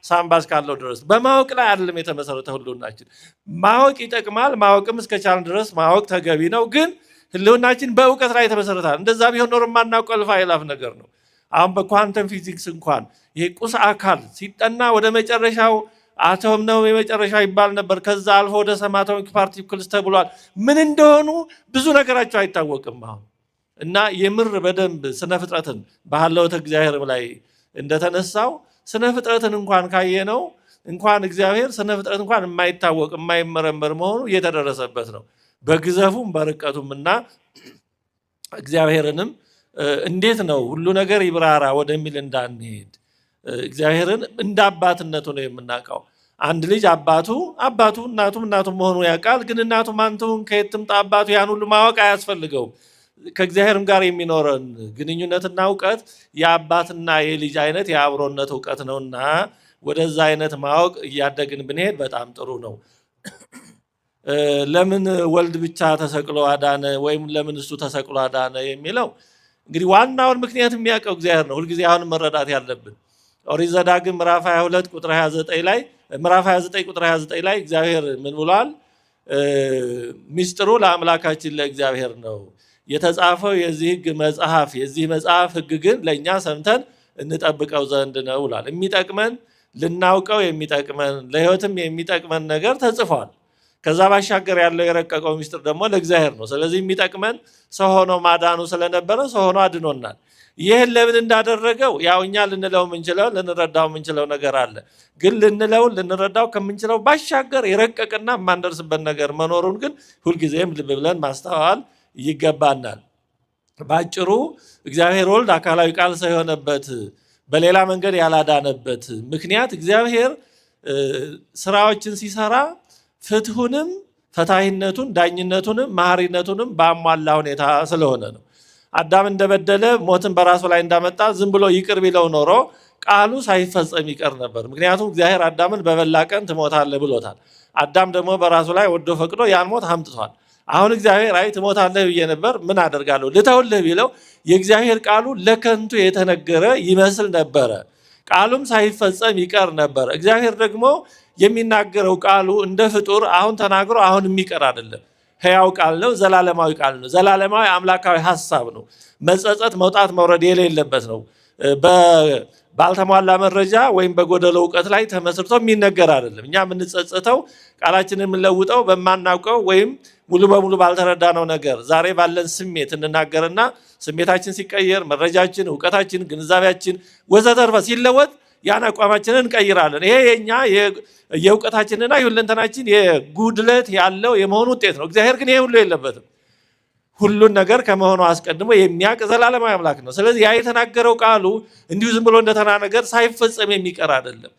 ሳምባ እስካለው ድረስ። በማወቅ ላይ አይደለም የተመሰረተ ህልውናችን። ማወቅ ይጠቅማል፣ ማወቅም እስከቻልን ድረስ ማወቅ ተገቢ ነው። ግን ህልውናችን በእውቀት ላይ የተመሰረተ እንደዛ ቢሆን ኖሮ የማናውቀው እልፍ አእላፍ ነገር ነው። አሁን በ quantum physics እንኳን ይሄ ቁስ አካል ሲጠና ወደ መጨረሻው አቶም ነው የመጨረሻው ይባል ነበር። ከዛ አልፎ ወደ subatomic particles ተብሏል። ምን እንደሆኑ ብዙ ነገራቸው አይታወቅም አሁን። እና የምር በደንብ ስነ ፍጥረትን በሀለወተ እግዚአብሔር ላይ እንደተነሳው ስነ ፍጥረትን እንኳን ካየነው እንኳን እግዚአብሔር ስነ ፍጥረት እንኳን የማይታወቅ የማይመረመር መሆኑ እየተደረሰበት ነው በግዘፉም በርቀቱም። እና እግዚአብሔርንም እንዴት ነው ሁሉ ነገር ይብራራ ወደሚል እንዳንሄድ እግዚአብሔርን እንደ አባትነቱ ነው የምናውቀው። አንድ ልጅ አባቱ አባቱ እናቱም እናቱ መሆኑ ያውቃል። ግን እናቱ ማን ትሁን ከየት ትምጣ አባቱ ያን ሁሉ ማወቅ አያስፈልገውም። ከእግዚአብሔርም ጋር የሚኖረን ግንኙነትና እውቀት የአባትና የልጅ አይነት የአብሮነት እውቀት ነውና ወደዛ አይነት ማወቅ እያደግን ብንሄድ በጣም ጥሩ ነው። ለምን ወልድ ብቻ ተሰቅሎ አዳነ ወይም ለምን እሱ ተሰቅሎ አዳነ የሚለው እንግዲህ ዋናውን ምክንያት የሚያውቀው እግዚአብሔር ነው። ሁልጊዜ አሁን መረዳት ያለብን ኦሪት ዘዳግም ምዕራፍ 22 ቁጥር 29 ላይ፣ ምዕራፍ 29 ቁጥር 29 ላይ እግዚአብሔር ምን ብሏል? ሚስጥሩ ለአምላካችን ለእግዚአብሔር ነው የተጻፈው የዚህ ሕግ መጽሐፍ፣ የዚህ መጽሐፍ ሕግ ግን ለእኛ ሰምተን እንጠብቀው ዘንድ ነው ብሏል። የሚጠቅመን፣ ልናውቀው የሚጠቅመን፣ ለሕይወትም የሚጠቅመን ነገር ተጽፏል። ከዛ ባሻገር ያለው የረቀቀው ሚስጥር ደግሞ ለእግዚአብሔር ነው። ስለዚህ የሚጠቅመን ሰው ሆኖ ማዳኑ ስለነበረ ሰው ሆኖ አድኖናል። ይህን ለምን እንዳደረገው ያው እኛ ልንለው የምንችለው ልንረዳው የምንችለው ነገር አለ። ግን ልንለው ልንረዳው ከምንችለው ባሻገር የረቀቀና የማንደርስበት ነገር መኖሩን ግን ሁልጊዜም ልብ ብለን ማስተዋል ይገባናል። ባጭሩ እግዚአብሔር ወልድ አካላዊ ቃል ሰው የሆነበት፣ በሌላ መንገድ ያላዳነበት ምክንያት እግዚአብሔር ስራዎችን ሲሰራ ፍትሁንም፣ ፈታሂነቱን፣ ዳኝነቱንም፣ መሐሪነቱንም ባሟላ ሁኔታ ስለሆነ ነው። አዳም እንደበደለ ሞትን በራሱ ላይ እንዳመጣ ዝም ብሎ ይቅር ቢለው ኖሮ ቃሉ ሳይፈጸም ይቀር ነበር። ምክንያቱም እግዚአብሔር አዳምን በበላ ቀን ትሞታለህ ብሎታል። አዳም ደግሞ በራሱ ላይ ወዶ ፈቅዶ ያን ሞት አምጥቷል። አሁን እግዚአብሔር አይ ትሞታለህ ብዬ ነበር፣ ምን አደርጋለሁ ልተውልህ ቢለው የእግዚአብሔር ቃሉ ለከንቱ የተነገረ ይመስል ነበረ። ቃሉም ሳይፈጸም ይቀር ነበር። እግዚአብሔር ደግሞ የሚናገረው ቃሉ እንደ ፍጡር አሁን ተናግሮ አሁን የሚቀር አይደለም። ሕያው ቃል ነው። ዘላለማዊ ቃል ነው። ዘላለማዊ አምላካዊ ሐሳብ ነው። መጸጸት፣ መውጣት መውረድ የሌለበት ነው። ባልተሟላ መረጃ ወይም በጎደለ እውቀት ላይ ተመስርቶ የሚነገር አይደለም። እኛ የምንጸጸተው፣ ቃላችንን የምንለውጠው በማናውቀው ወይም ሙሉ በሙሉ ባልተረዳነው ነገር ዛሬ ባለን ስሜት እንናገርና ስሜታችን ሲቀየር መረጃችን፣ እውቀታችን፣ ግንዛቤያችን ወዘተርፈ ሲለወጥ ያን አቋማችንን እንቀይራለን። ይሄ የኛ የእውቀታችንና የሁለንተናችን የጉድለት ያለው የመሆኑ ውጤት ነው። እግዚአብሔር ግን ይሄ ሁሉ የለበትም። ሁሉን ነገር ከመሆኑ አስቀድሞ የሚያውቅ ዘላለማዊ አምላክ ነው። ስለዚህ ያ የተናገረው ቃሉ እንዲሁ ዝም ብሎ እንደተራ ነገር ሳይፈጸም የሚቀር አይደለም።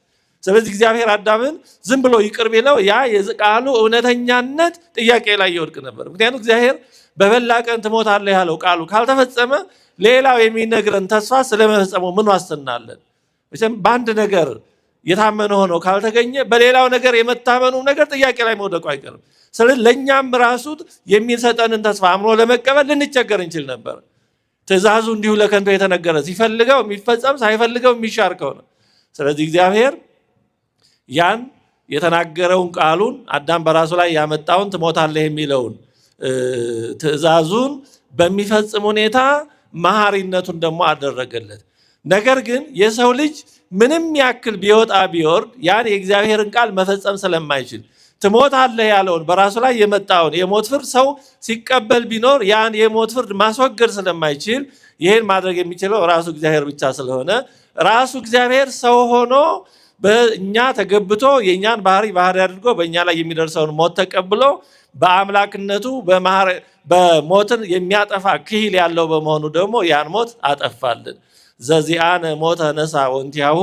ስለዚህ እግዚአብሔር አዳምን ዝም ብሎ ይቅር ቢለው ያ የቃሉ እውነተኛነት ጥያቄ ላይ ይወድቅ ነበር። ምክንያቱም እግዚአብሔር በበላ ቀን ትሞታለህ ያለው ቃሉ ካልተፈጸመ ሌላው የሚነግረን ተስፋ ስለመፈጸሙ ምን ዋስትና አለን? መቼም በአንድ ነገር የታመነ ሆኖ ካልተገኘ በሌላው ነገር የመታመኑ ነገር ጥያቄ ላይ መውደቁ አይቀርም። ስለዚህ ለእኛም ራሱ የሚሰጠንን ተስፋ አምኖ ለመቀበል ልንቸገር እንችል ነበር። ትእዛዙ እንዲሁ ለከንቱ የተነገረ ሲፈልገው የሚፈጸም ሳይፈልገው የሚሻር ከሆነ፣ ስለዚህ እግዚአብሔር ያን የተናገረውን ቃሉን፣ አዳም በራሱ ላይ ያመጣውን ትሞታለህ የሚለውን ትእዛዙን በሚፈጽም ሁኔታ መሐሪነቱን ደግሞ አደረገለት። ነገር ግን የሰው ልጅ ምንም ያክል ቢወጣ ቢወርድ ያን የእግዚአብሔርን ቃል መፈጸም ስለማይችል፣ ትሞታለህ ያለውን በራሱ ላይ የመጣውን የሞት ፍርድ ሰው ሲቀበል ቢኖር ያን የሞት ፍርድ ማስወገድ ስለማይችል፣ ይህን ማድረግ የሚችለው ራሱ እግዚአብሔር ብቻ ስለሆነ፣ ራሱ እግዚአብሔር ሰው ሆኖ በእኛ ተገብቶ የእኛን ባህሪ ባህሪ አድርጎ በእኛ ላይ የሚደርሰውን ሞት ተቀብሎ፣ በአምላክነቱ በሞትን የሚያጠፋ ክሂል ያለው በመሆኑ ደግሞ ያን ሞት አጠፋልን። ዘዚአነ ሞተ ነሥአ ወእንቲአሁ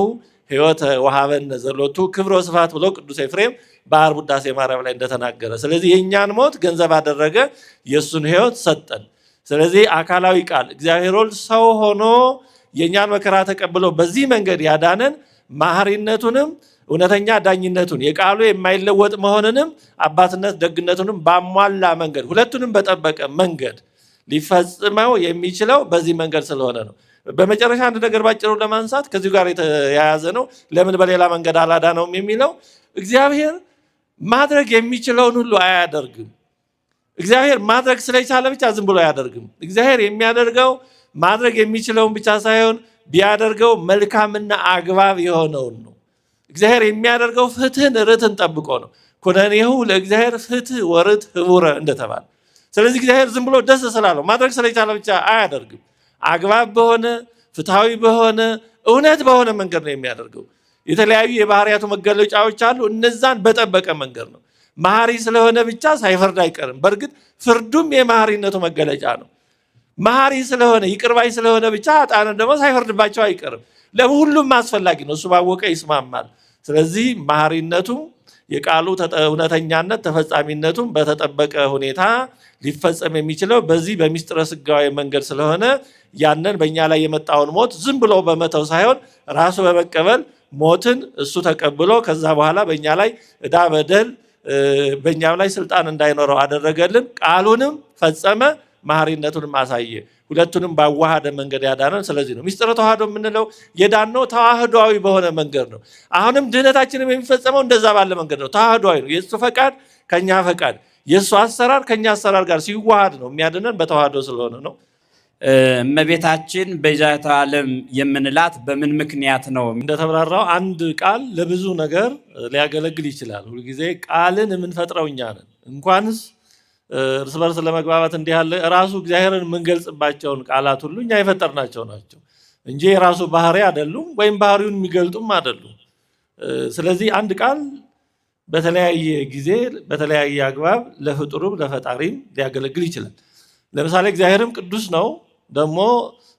ሕይወተ ወሀበነ ዘሎቱ ክብር ወስብሐት ብሎ ቅዱስ ኤፍሬም በዓርብ ውዳሴ ማርያም ላይ እንደተናገረ፣ ስለዚህ የእኛን ሞት ገንዘብ አደረገ፣ የእሱን ሕይወት ሰጠን። ስለዚህ አካላዊ ቃል እግዚአብሔር ወልድ ሰው ሆኖ የእኛን መከራ ተቀብሎ በዚህ መንገድ ያዳነን መሐሪነቱንም እውነተኛ ዳኝነቱን የቃሉ የማይለወጥ መሆንንም አባትነት ደግነቱንም ባሟላ መንገድ፣ ሁለቱንም በጠበቀ መንገድ ሊፈጽመው የሚችለው በዚህ መንገድ ስለሆነ ነው። በመጨረሻ አንድ ነገር ባጭሩ ለማንሳት ከዚሁ ጋር የተያያዘ ነው። ለምን በሌላ መንገድ አላዳነውም የሚለው፣ እግዚአብሔር ማድረግ የሚችለውን ሁሉ አያደርግም። እግዚአብሔር ማድረግ ስለቻለ ብቻ ዝም ብሎ አያደርግም። እግዚአብሔር የሚያደርገው ማድረግ የሚችለውን ብቻ ሳይሆን ቢያደርገው መልካምና አግባብ የሆነውን ነው። እግዚአብሔር የሚያደርገው ፍትህን ርትዕን ጠብቆ ነው። ኩነኔሁ ለእግዚአብሔር ፍትህ ወርትዕ ህቡረ እንደተባለ። ስለዚህ እግዚአብሔር ዝም ብሎ ደስ ስላለው፣ ማድረግ ስለቻለ ብቻ አያደርግም። አግባብ በሆነ፣ ፍትሐዊ በሆነ፣ እውነት በሆነ መንገድ ነው የሚያደርገው። የተለያዩ የባህሪያቱ መገለጫዎች አሉ። እነዛን በጠበቀ መንገድ ነው። መሐሪ ስለሆነ ብቻ ሳይፈርድ አይቀርም። በእርግጥ ፍርዱም የመሐሪነቱ መገለጫ ነው። መሐሪ ስለሆነ፣ ይቅርባይ ስለሆነ ብቻ ኃጥአንን ደግሞ ሳይፈርድባቸው አይቀርም። ለሁሉም አስፈላጊ ነው። እሱ ባወቀ ይስማማል። ስለዚህ መሐሪነቱ የቃሉ እውነተኛነት ተፈጻሚነቱም በተጠበቀ ሁኔታ ሊፈጸም የሚችለው በዚህ በሚስጥረ ስጋዊ መንገድ ስለሆነ፣ ያንን በእኛ ላይ የመጣውን ሞት ዝም ብሎ በመተው ሳይሆን ራሱ በመቀበል፣ ሞትን እሱ ተቀብሎ ከዛ በኋላ በእኛ ላይ ዕዳ በደል በእኛም ላይ ስልጣን እንዳይኖረው አደረገልን። ቃሉንም ፈጸመ፣ መሐሪነቱንም አሳየ። ሁለቱንም ባዋሃደ መንገድ ያዳነን። ስለዚህ ነው ሚስጥረ ተዋህዶ የምንለው። የዳነው ተዋህዷዊ በሆነ መንገድ ነው። አሁንም ድህነታችንም የሚፈጸመው እንደዛ ባለ መንገድ ነው። ተዋህዷዊ ነው። የእሱ ፈቃድ ከኛ ፈቃድ፣ የእሱ አሰራር ከኛ አሰራር ጋር ሲዋሃድ ነው የሚያድነን፣ በተዋህዶ ስለሆነ ነው። እመቤታችን ቤዛዊተ ዓለም የምንላት በምን ምክንያት ነው? እንደተብራራው አንድ ቃል ለብዙ ነገር ሊያገለግል ይችላል። ሁልጊዜ ቃልን የምንፈጥረው እኛ ነን። እንኳንስ እርስ በርስ ለመግባባት እንዲህ ያለ ራሱ እግዚአብሔርን የምንገልጽባቸውን ቃላት ሁሉ እኛ የፈጠርናቸው ናቸው እንጂ የራሱ ባህሪ አይደሉም፣ ወይም ባህሪውን የሚገልጡም አይደሉም። ስለዚህ አንድ ቃል በተለያየ ጊዜ በተለያየ አግባብ ለፍጡሩም ለፈጣሪም ሊያገለግል ይችላል። ለምሳሌ እግዚአብሔርም ቅዱስ ነው፣ ደግሞ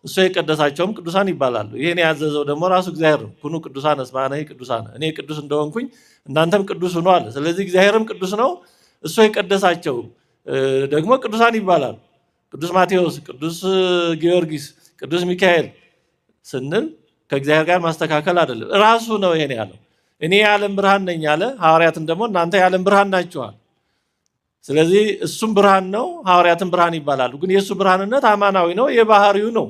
እሱ የቀደሳቸውም ቅዱሳን ይባላሉ። ይህን ያዘዘው ደግሞ ራሱ እግዚአብሔር ነው። ኩኑ ቅዱሳነ እስመ አነ ቅዱሳነ፣ እኔ ቅዱስ እንደሆንኩኝ እናንተም ቅዱስ ሁኑ አለ። ስለዚህ እግዚአብሔርም ቅዱስ ነው፣ እሱ የቀደሳቸው ደግሞ ቅዱሳን ይባላሉ። ቅዱስ ማቴዎስ፣ ቅዱስ ጊዮርጊስ፣ ቅዱስ ሚካኤል ስንል ከእግዚአብሔር ጋር ማስተካከል አይደለም። ራሱ ነው ይሄን ያለው። እኔ የዓለም ብርሃን ነኝ አለ። ሐዋርያትን ደግሞ እናንተ የዓለም ብርሃን ናችኋል። ስለዚህ እሱም ብርሃን ነው፣ ሐዋርያትን ብርሃን ይባላሉ። ግን የእሱ ብርሃንነት አማናዊ ነው፣ የባህሪው ነው።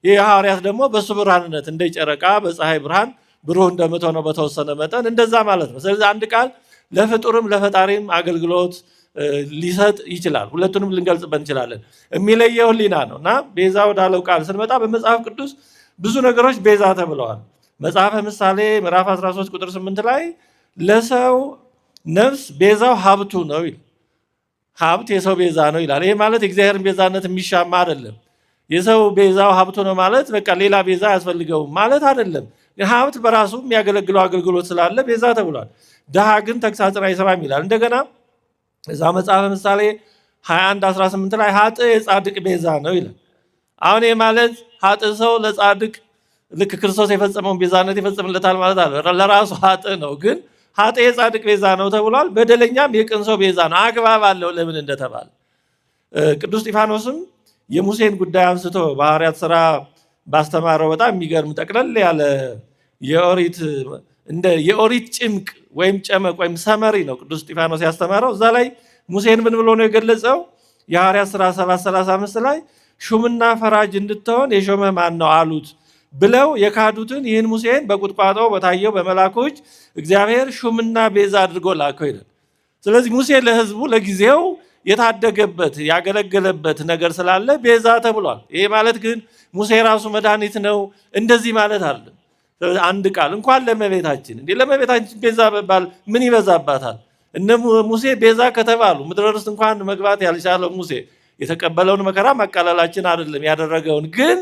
የሐዋርያት ደግሞ በእሱ ብርሃንነት እንደ ጨረቃ በፀሐይ ብርሃን ብሩህ እንደምትሆነው በተወሰነ መጠን እንደዛ ማለት ነው። ስለዚህ አንድ ቃል ለፍጡርም ለፈጣሪም አገልግሎት ሊሰጥ ይችላል። ሁለቱንም ልንገልጽበት እንችላለን። የሚለየው ሕሊና ነው። እና ቤዛ ወዳለው ቃል ስንመጣ በመጽሐፍ ቅዱስ ብዙ ነገሮች ቤዛ ተብለዋል። መጽሐፈ ምሳሌ ምዕራፍ 13 ቁጥር 8 ላይ ለሰው ነፍስ ቤዛው ሀብቱ ነው ይላል። ሀብት የሰው ቤዛ ነው ይላል። ይሄ ማለት የእግዚአብሔርን ቤዛነት የሚሻማ አይደለም። የሰው ቤዛው ሀብቱ ነው ማለት በቃ ሌላ ቤዛ አያስፈልገውም ማለት አይደለም። ሀብት በራሱ የሚያገለግለው አገልግሎት ስላለ ቤዛ ተብሏል። ድሃ ግን ተግሳጽን አይሰማም ይላል። እንደገና እዛ መጽሐፈ ምሳሌ 21 18 ላይ ኃጥእ የጻድቅ ቤዛ ነው ይላል። አሁን ይህ ማለት ኃጥእ ሰው ለጻድቅ ልክ ክርስቶስ የፈጸመውን ቤዛነት ይፈጽምለታል ማለት አለ። ለራሱ ኃጥእ ነው፣ ግን ኃጥእ የጻድቅ ቤዛ ነው ተብሏል። በደለኛም የቅን ሰው ቤዛ ነው። አግባብ አለው ለምን እንደተባለ። ቅዱስ እስጢፋኖስም የሙሴን ጉዳይ አንስቶ በሐዋርያት ስራ ባስተማረው በጣም የሚገርም ጠቅለል ያለ የኦሪት እንደ የኦሪት ጭምቅ ወይም ጨመቅ ወይም summary ነው ቅዱስ እስጢፋኖስ ያስተማረው። እዛ ላይ ሙሴን ምን ብሎ ነው የገለጸው? የሐዋርያት ሥራ 7:35 ላይ ሹምና ፈራጅ እንድትሆን የሾመህ ማን ነው አሉት ብለው የካዱትን ይህን ሙሴን በቁጥቋጦ በታየው በመልአኩ እጅ እግዚአብሔር ሹምና ቤዛ አድርጎ ላከው ይላል። ስለዚህ ሙሴ ለሕዝቡ ለጊዜው የታደገበት ያገለገለበት ነገር ስላለ ቤዛ ተብሏል። ይሄ ማለት ግን ሙሴ ራሱ መድኃኒት ነው እንደዚህ ማለት አይደለም። ስለዚህ አንድ ቃል እንኳን ለእመቤታችን እንዴ ለእመቤታችን ቤዛ በባል ምን ይበዛባታል? እነ ሙሴ ቤዛ ከተባሉ ምድረ ርስት እንኳን መግባት ያልቻለው ሙሴ የተቀበለውን መከራ ማቃለላችን አይደለም ያደረገውን፣ ግን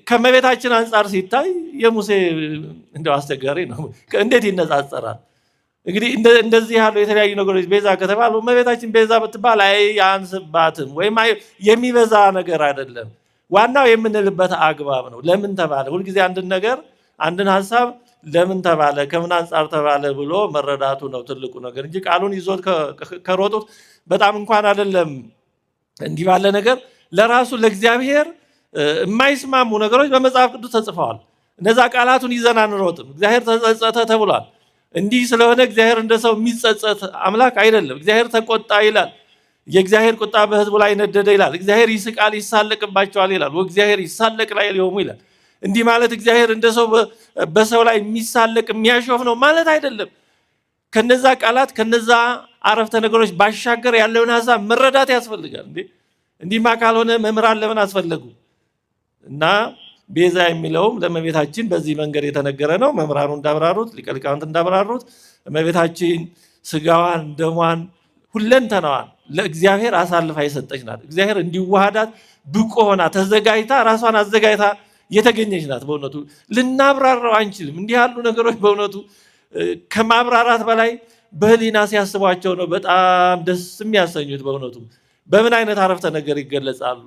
ከእመቤታችን አንጻር ሲታይ የሙሴ እንደው አስቸጋሪ ነው። እንዴት ይነጻጸራል? እንግዲህ እንደዚህ ያሉ የተለያዩ ነገሮች ቤዛ ከተባሉ እመቤታችን ቤዛ ብትባል አያንስባትም ወይም የሚበዛ ነገር አይደለም። ዋናው የምንልበት አግባብ ነው። ለምን ተባለ? ሁልጊዜ አንድን ነገር አንድን ሀሳብ ለምን ተባለ፣ ከምን አንጻር ተባለ ብሎ መረዳቱ ነው ትልቁ ነገር እንጂ ቃሉን ይዞት ከሮጡት በጣም እንኳን አይደለም እንዲህ ባለ ነገር ለራሱ ለእግዚአብሔር የማይስማሙ ነገሮች በመጽሐፍ ቅዱስ ተጽፈዋል። እነዛ ቃላቱን ይዘን አንሮጥም። እግዚአብሔር ተጸጸተ ተብሏል። እንዲህ ስለሆነ እግዚአብሔር እንደ ሰው የሚጸጸት አምላክ አይደለም። እግዚአብሔር ተቆጣ ይላል። የእግዚአብሔር ቁጣ በሕዝቡ ላይ ነደደ ይላል። እግዚአብሔር ይስቃል ይሳለቅባቸዋል ይላል። ወእግዚአብሔር ይሳለቅ ላይ ሊሆሙ ይላል። እንዲህ ማለት እግዚአብሔር እንደ ሰው በሰው ላይ የሚሳለቅ የሚያሾፍ ነው ማለት አይደለም። ከነዛ ቃላት ከነዛ አረፍተ ነገሮች ባሻገር ያለውን ሀሳብ መረዳት ያስፈልጋል። እንዴ እንዲህማ ካልሆነ መምህራን ለምን አስፈለጉ? እና ቤዛ የሚለውም ለእመቤታችን በዚህ መንገድ የተነገረ ነው። መምህራኑ እንዳብራሩት፣ ሊቀ ሊቃውንት እንዳብራሩት እመቤታችን ስጋዋን ደሟን ሁለንተናዋን ለእግዚአብሔር አሳልፋ የሰጠች ናት። እግዚአብሔር እንዲዋሃዳት ብቁ ሆና ተዘጋጅታ ራሷን አዘጋጅታ የተገኘች ናት። በእውነቱ ልናብራራው አንችልም። እንዲህ ያሉ ነገሮች በእውነቱ ከማብራራት በላይ በሕሊና ሲያስቧቸው ነው በጣም ደስ የሚያሰኙት። በእውነቱ በምን አይነት አረፍተ ነገር ይገለጻሉ?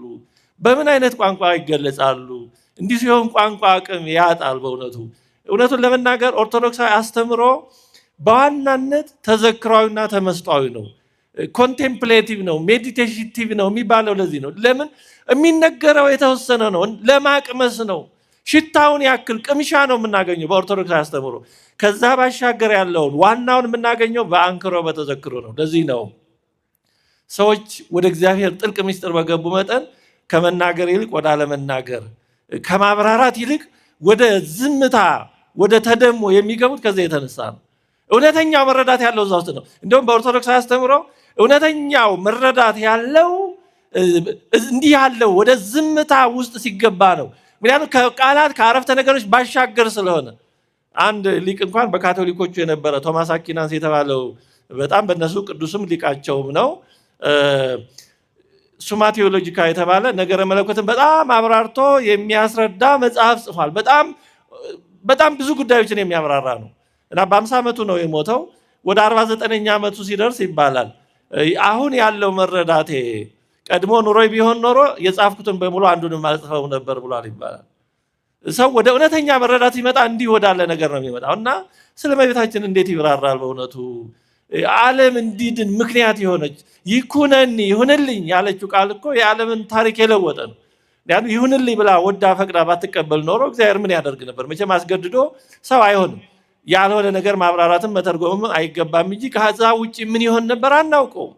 በምን አይነት ቋንቋ ይገለጻሉ? እንዲህ ሲሆን ቋንቋ አቅም ያጣል። በእውነቱ እውነቱን ለመናገር ኦርቶዶክሳዊ አስተምሮ በዋናነት ተዘክሯዊና ተመስጧዊ ነው። contemplative ነው፣ meditative ነው የሚባለው ለዚህ ነው። ለምን የሚነገረው የተወሰነ ነው፣ ለማቅመስ ነው። ሽታውን ያክል ቅምሻ ነው የምናገኘው በኦርቶዶክስ አስተምሮ። ከዛ ባሻገር ያለውን ዋናውን የምናገኘው በአንክሮ በተዘክሮ ነው። ለዚህ ነው ሰዎች ወደ እግዚአብሔር ጥልቅ ምስጢር በገቡ መጠን ከመናገር ይልቅ ወደ አለመናገር፣ ከማብራራት ይልቅ ወደ ዝምታ፣ ወደ ተደሞ የሚገቡት ከዚያ የተነሳ ነው። እውነተኛው መረዳት ያለው እዛ ውስጥ ነው። እንደውም በኦርቶዶክስ አስተምሮ እውነተኛው መረዳት ያለው እንዲህ ያለው ወደ ዝምታ ውስጥ ሲገባ ነው። ምክንያቱም ከቃላት ከአረፍተ ነገሮች ባሻገር ስለሆነ። አንድ ሊቅ እንኳን በካቶሊኮቹ የነበረ ቶማስ አኪናንስ የተባለው በጣም በእነሱ ቅዱስም ሊቃቸውም ነው። ሱማ ቴዎሎጂካ የተባለ ነገረ መለኮትን በጣም አብራርቶ የሚያስረዳ መጽሐፍ ጽፏል። በጣም በጣም ብዙ ጉዳዮችን የሚያብራራ ነው እና በ50 ዓመቱ ነው የሞተው። ወደ 49ኛ ዓመቱ ሲደርስ ይባላል አሁን ያለው መረዳቴ ቀድሞ ኑሮ ቢሆን ኖሮ የጻፍኩትን በሙሉ አንዱንም አልጽፈው ነበር ብሏል ይባላል። ሰው ወደ እውነተኛ መረዳት ሲመጣ እንዲህ ወዳለ ነገር ነው የሚመጣው እና ስለ እመቤታችን እንዴት ይብራራል? በእውነቱ ዓለም እንዲድን ምክንያት የሆነች ይኩነኒ ይሁንልኝ ያለችው ቃል እኮ የዓለምን ታሪክ የለወጠ ነው። ይሁንልኝ ብላ ወዳ ፈቅዳ ባትቀበል ኖሮ እግዚአብሔር ምን ያደርግ ነበር? መቼም አስገድዶ ሰው አይሆንም። ያልሆነ ነገር ማብራራትም መተርጎምም አይገባም እንጂ ከዛ ውጭ ምን ይሆን ነበር አናውቀውም።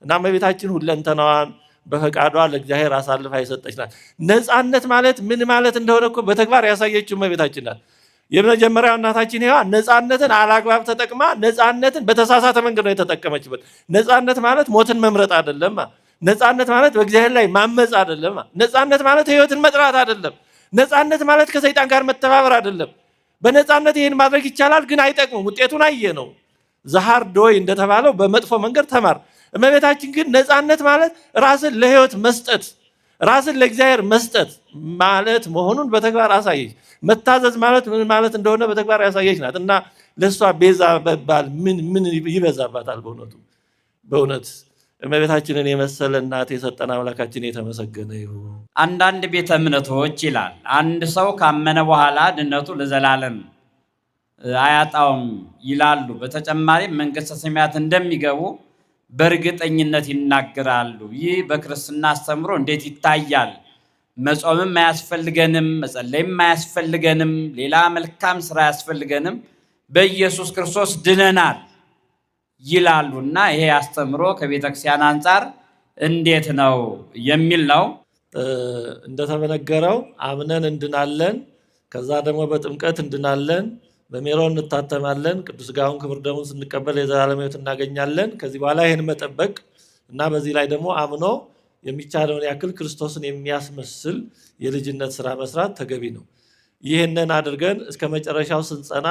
እና እመቤታችን ሁለንተናዋን በፈቃዷ ለእግዚአብሔር አሳልፋ የሰጠች ናት። ነፃነት ማለት ምን ማለት እንደሆነ እኮ በተግባር ያሳየችው እመቤታችን ናት። የመጀመሪያው እናታችን ሔዋን ነፃነትን አላግባብ ተጠቅማ ነፃነትን በተሳሳተ መንገድ ነው የተጠቀመችበት። ነፃነት ማለት ሞትን መምረጥ አይደለም። ነፃነት ማለት በእግዚአብሔር ላይ ማመፅ አይደለም። ነፃነት ማለት ሕይወትን መጥራት አይደለም። ነፃነት ማለት ከሰይጣን ጋር መተባበር አይደለም። በነፃነት ይህን ማድረግ ይቻላል፣ ግን አይጠቅምም። ውጤቱን አየ ነው። the hard way እንደተባለው በመጥፎ መንገድ ተማር። እመቤታችን ግን ነፃነት ማለት ራስን ለሕይወት መስጠት፣ ራስን ለእግዚአብሔር መስጠት ማለት መሆኑን በተግባር አሳየች። መታዘዝ ማለት ምን ማለት እንደሆነ በተግባር ያሳየች ናት እና ለእሷ ቤዛ መባል ምን ምን ይበዛባታል? በእውነቱ በእውነት እመቤታችንን የመሰለ እናት የሰጠን አምላካችን የተመሰገነ ይሁን። አንዳንድ ቤተ እምነቶች ይላል አንድ ሰው ካመነ በኋላ ድነቱ ለዘላለም አያጣውም ይላሉ። በተጨማሪም መንግሥተ ሰማያት እንደሚገቡ በእርግጠኝነት ይናገራሉ። ይህ በክርስትና አስተምሮ እንዴት ይታያል? መጾምም አያስፈልገንም፣ መጸለይም አያስፈልገንም፣ ሌላ መልካም ስራ አያስፈልገንም፣ በኢየሱስ ክርስቶስ ድነናል ይላሉና ይሄ አስተምሮ ከቤተክርስቲያን አንጻር እንዴት ነው የሚል ነው። እንደተነገረው አምነን እንድናለን። ከዛ ደግሞ በጥምቀት እንድናለን። በሜሮን እንታተማለን። ቅዱስ ሥጋውን ክቡር ደሙን ስንቀበል የዘላለም ሕይወት እናገኛለን። ከዚህ በኋላ ይህን መጠበቅ እና በዚህ ላይ ደግሞ አምኖ የሚቻለውን ያክል ክርስቶስን የሚያስመስል የልጅነት ስራ መስራት ተገቢ ነው። ይህንን አድርገን እስከ መጨረሻው ስንጸና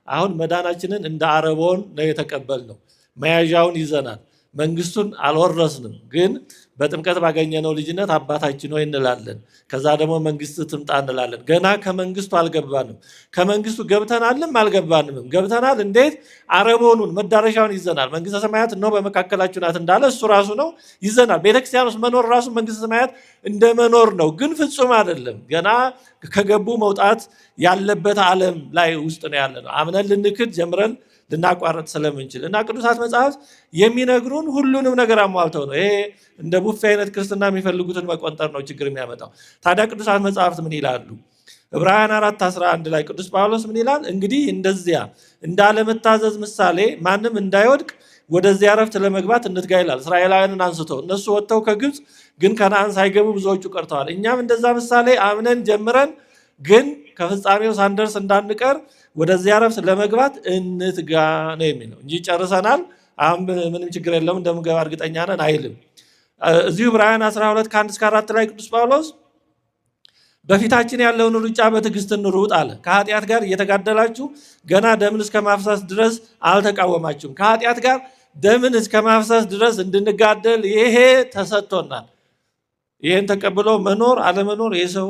አሁን መዳናችንን እንደ አረቦን ነው የተቀበልነው። መያዣውን ይዘናል። መንግስቱን አልወረስንም፣ ግን በጥምቀት ባገኘነው ልጅነት አባታችን ሆይ እንላለን። ከዛ ደግሞ መንግስት ትምጣ እንላለን። ገና ከመንግስቱ አልገባንም። ከመንግስቱ ገብተናልም አልገባንም። ገብተናል እንዴት? አረቦኑን መዳረሻውን ይዘናል። መንግስተ ሰማያት እነሆ በመካከላችሁ ናት እንዳለ እሱ ራሱ ነው ይዘናል። ቤተክርስቲያን ውስጥ መኖር ራሱ መንግስተ ሰማያት እንደ መኖር ነው፣ ግን ፍጹም አይደለም። ገና ከገቡ መውጣት ያለበት ዓለም ላይ ውስጥ ነው ያለ ነው። አምነን ልንክድ ጀምረን ልናቋረጥ ስለምንችል እና ቅዱሳት መጽሐፍት የሚነግሩን ሁሉንም ነገር አሟልተው ነው። ይሄ እንደ ቡፌ አይነት ክርስትና የሚፈልጉትን መቆንጠር ነው ችግር የሚያመጣው። ታዲያ ቅዱሳት መጽሐፍት ምን ይላሉ? ዕብራውያን 4:11 ላይ ቅዱስ ጳውሎስ ምን ይላል? እንግዲህ እንደዚያ እንዳለመታዘዝ ምሳሌ ማንም እንዳይወድቅ ወደዚያ ዕረፍት ለመግባት እንትጋ ይላል። እስራኤላውያንን አንስቶ እነሱ ወጥተው ከግብፅ ግን ከነአን ሳይገቡ ብዙዎቹ ቀርተዋል። እኛም እንደዛ ምሳሌ አምነን ጀምረን ግን ከፍጻሜው ሳንደርስ እንዳንቀር ወደዚያ ዕረፍት ለመግባት እንትጋ ነው የሚለው እንጂ ጨርሰናል፣ አሁን ምንም ችግር የለውም እንደምንገባ እርግጠኛ ነን አይልም። እዚሁ ዕብራውያን 12 ከ1 እስከ 4 ላይ ቅዱስ ጳውሎስ በፊታችን ያለውን ሩጫ በትዕግስት እንሩጥ አለ። ከኃጢአት ጋር እየተጋደላችሁ ገና ደምን እስከ ማፍሰስ ድረስ አልተቃወማችሁም። ከኃጢአት ጋር ደምን እስከ ማፍሰስ ድረስ እንድንጋደል ይሄ ተሰጥቶናል። ይህን ተቀብሎ መኖር አለመኖር የሰው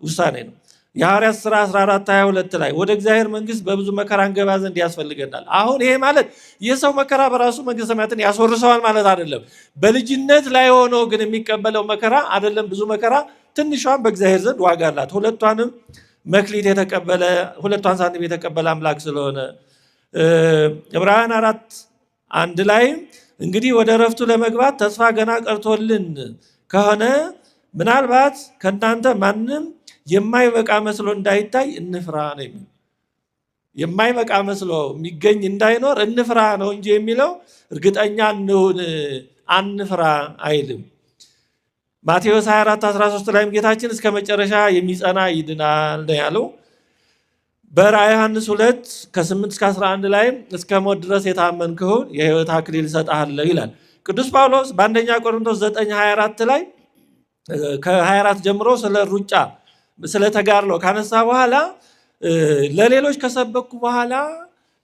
ውሳኔ ነው። የሐዋርያት ሥራ 14:22 ላይ ወደ እግዚአብሔር መንግስት በብዙ መከራ እንገባ ዘንድ ያስፈልገናል። አሁን ይሄ ማለት የሰው መከራ በራሱ መንግስተ ሰማያትን ያስወርሰዋል ማለት አይደለም። በልጅነት ላይ ሆኖ ግን የሚቀበለው መከራ አይደለም ብዙ መከራ፣ ትንሿን በእግዚአብሔር ዘንድ ዋጋ አላት። ሁለቷንም መክሊት የተቀበለ ሁለቷን ሳንቲም የተቀበለ አምላክ ስለሆነ ዕብራውያን 4:1 ላይ እንግዲህ ወደ ዕረፍቱ ለመግባት ተስፋ ገና ቀርቶልን ከሆነ ምናልባት ከእናንተ ማንም የማይበቃ መስሎ እንዳይታይ እንፍራ ነው የሚለው። የማይበቃ መስሎ የሚገኝ እንዳይኖር እንፍራ ነው እንጂ የሚለው እርግጠኛ እንሁን አንፍራ አይልም። ማቴዎስ 24:13 ላይም ጌታችን እስከ መጨረሻ የሚጸና ይድናል ነው ያለው። በራእየ ዮሐንስ 2 ከ8 እስከ 11 ላይም እስከ ሞት ድረስ የታመንክሁን የሕይወት አክሊል እሰጥሃለሁ ይላል። ቅዱስ ጳውሎስ በአንደኛ ቆሮንቶስ 9:24 ላይ ከ24 ጀምሮ ስለ ሩጫ ስለ ተጋድሎ ካነሳ በኋላ ለሌሎች ከሰበኩ በኋላ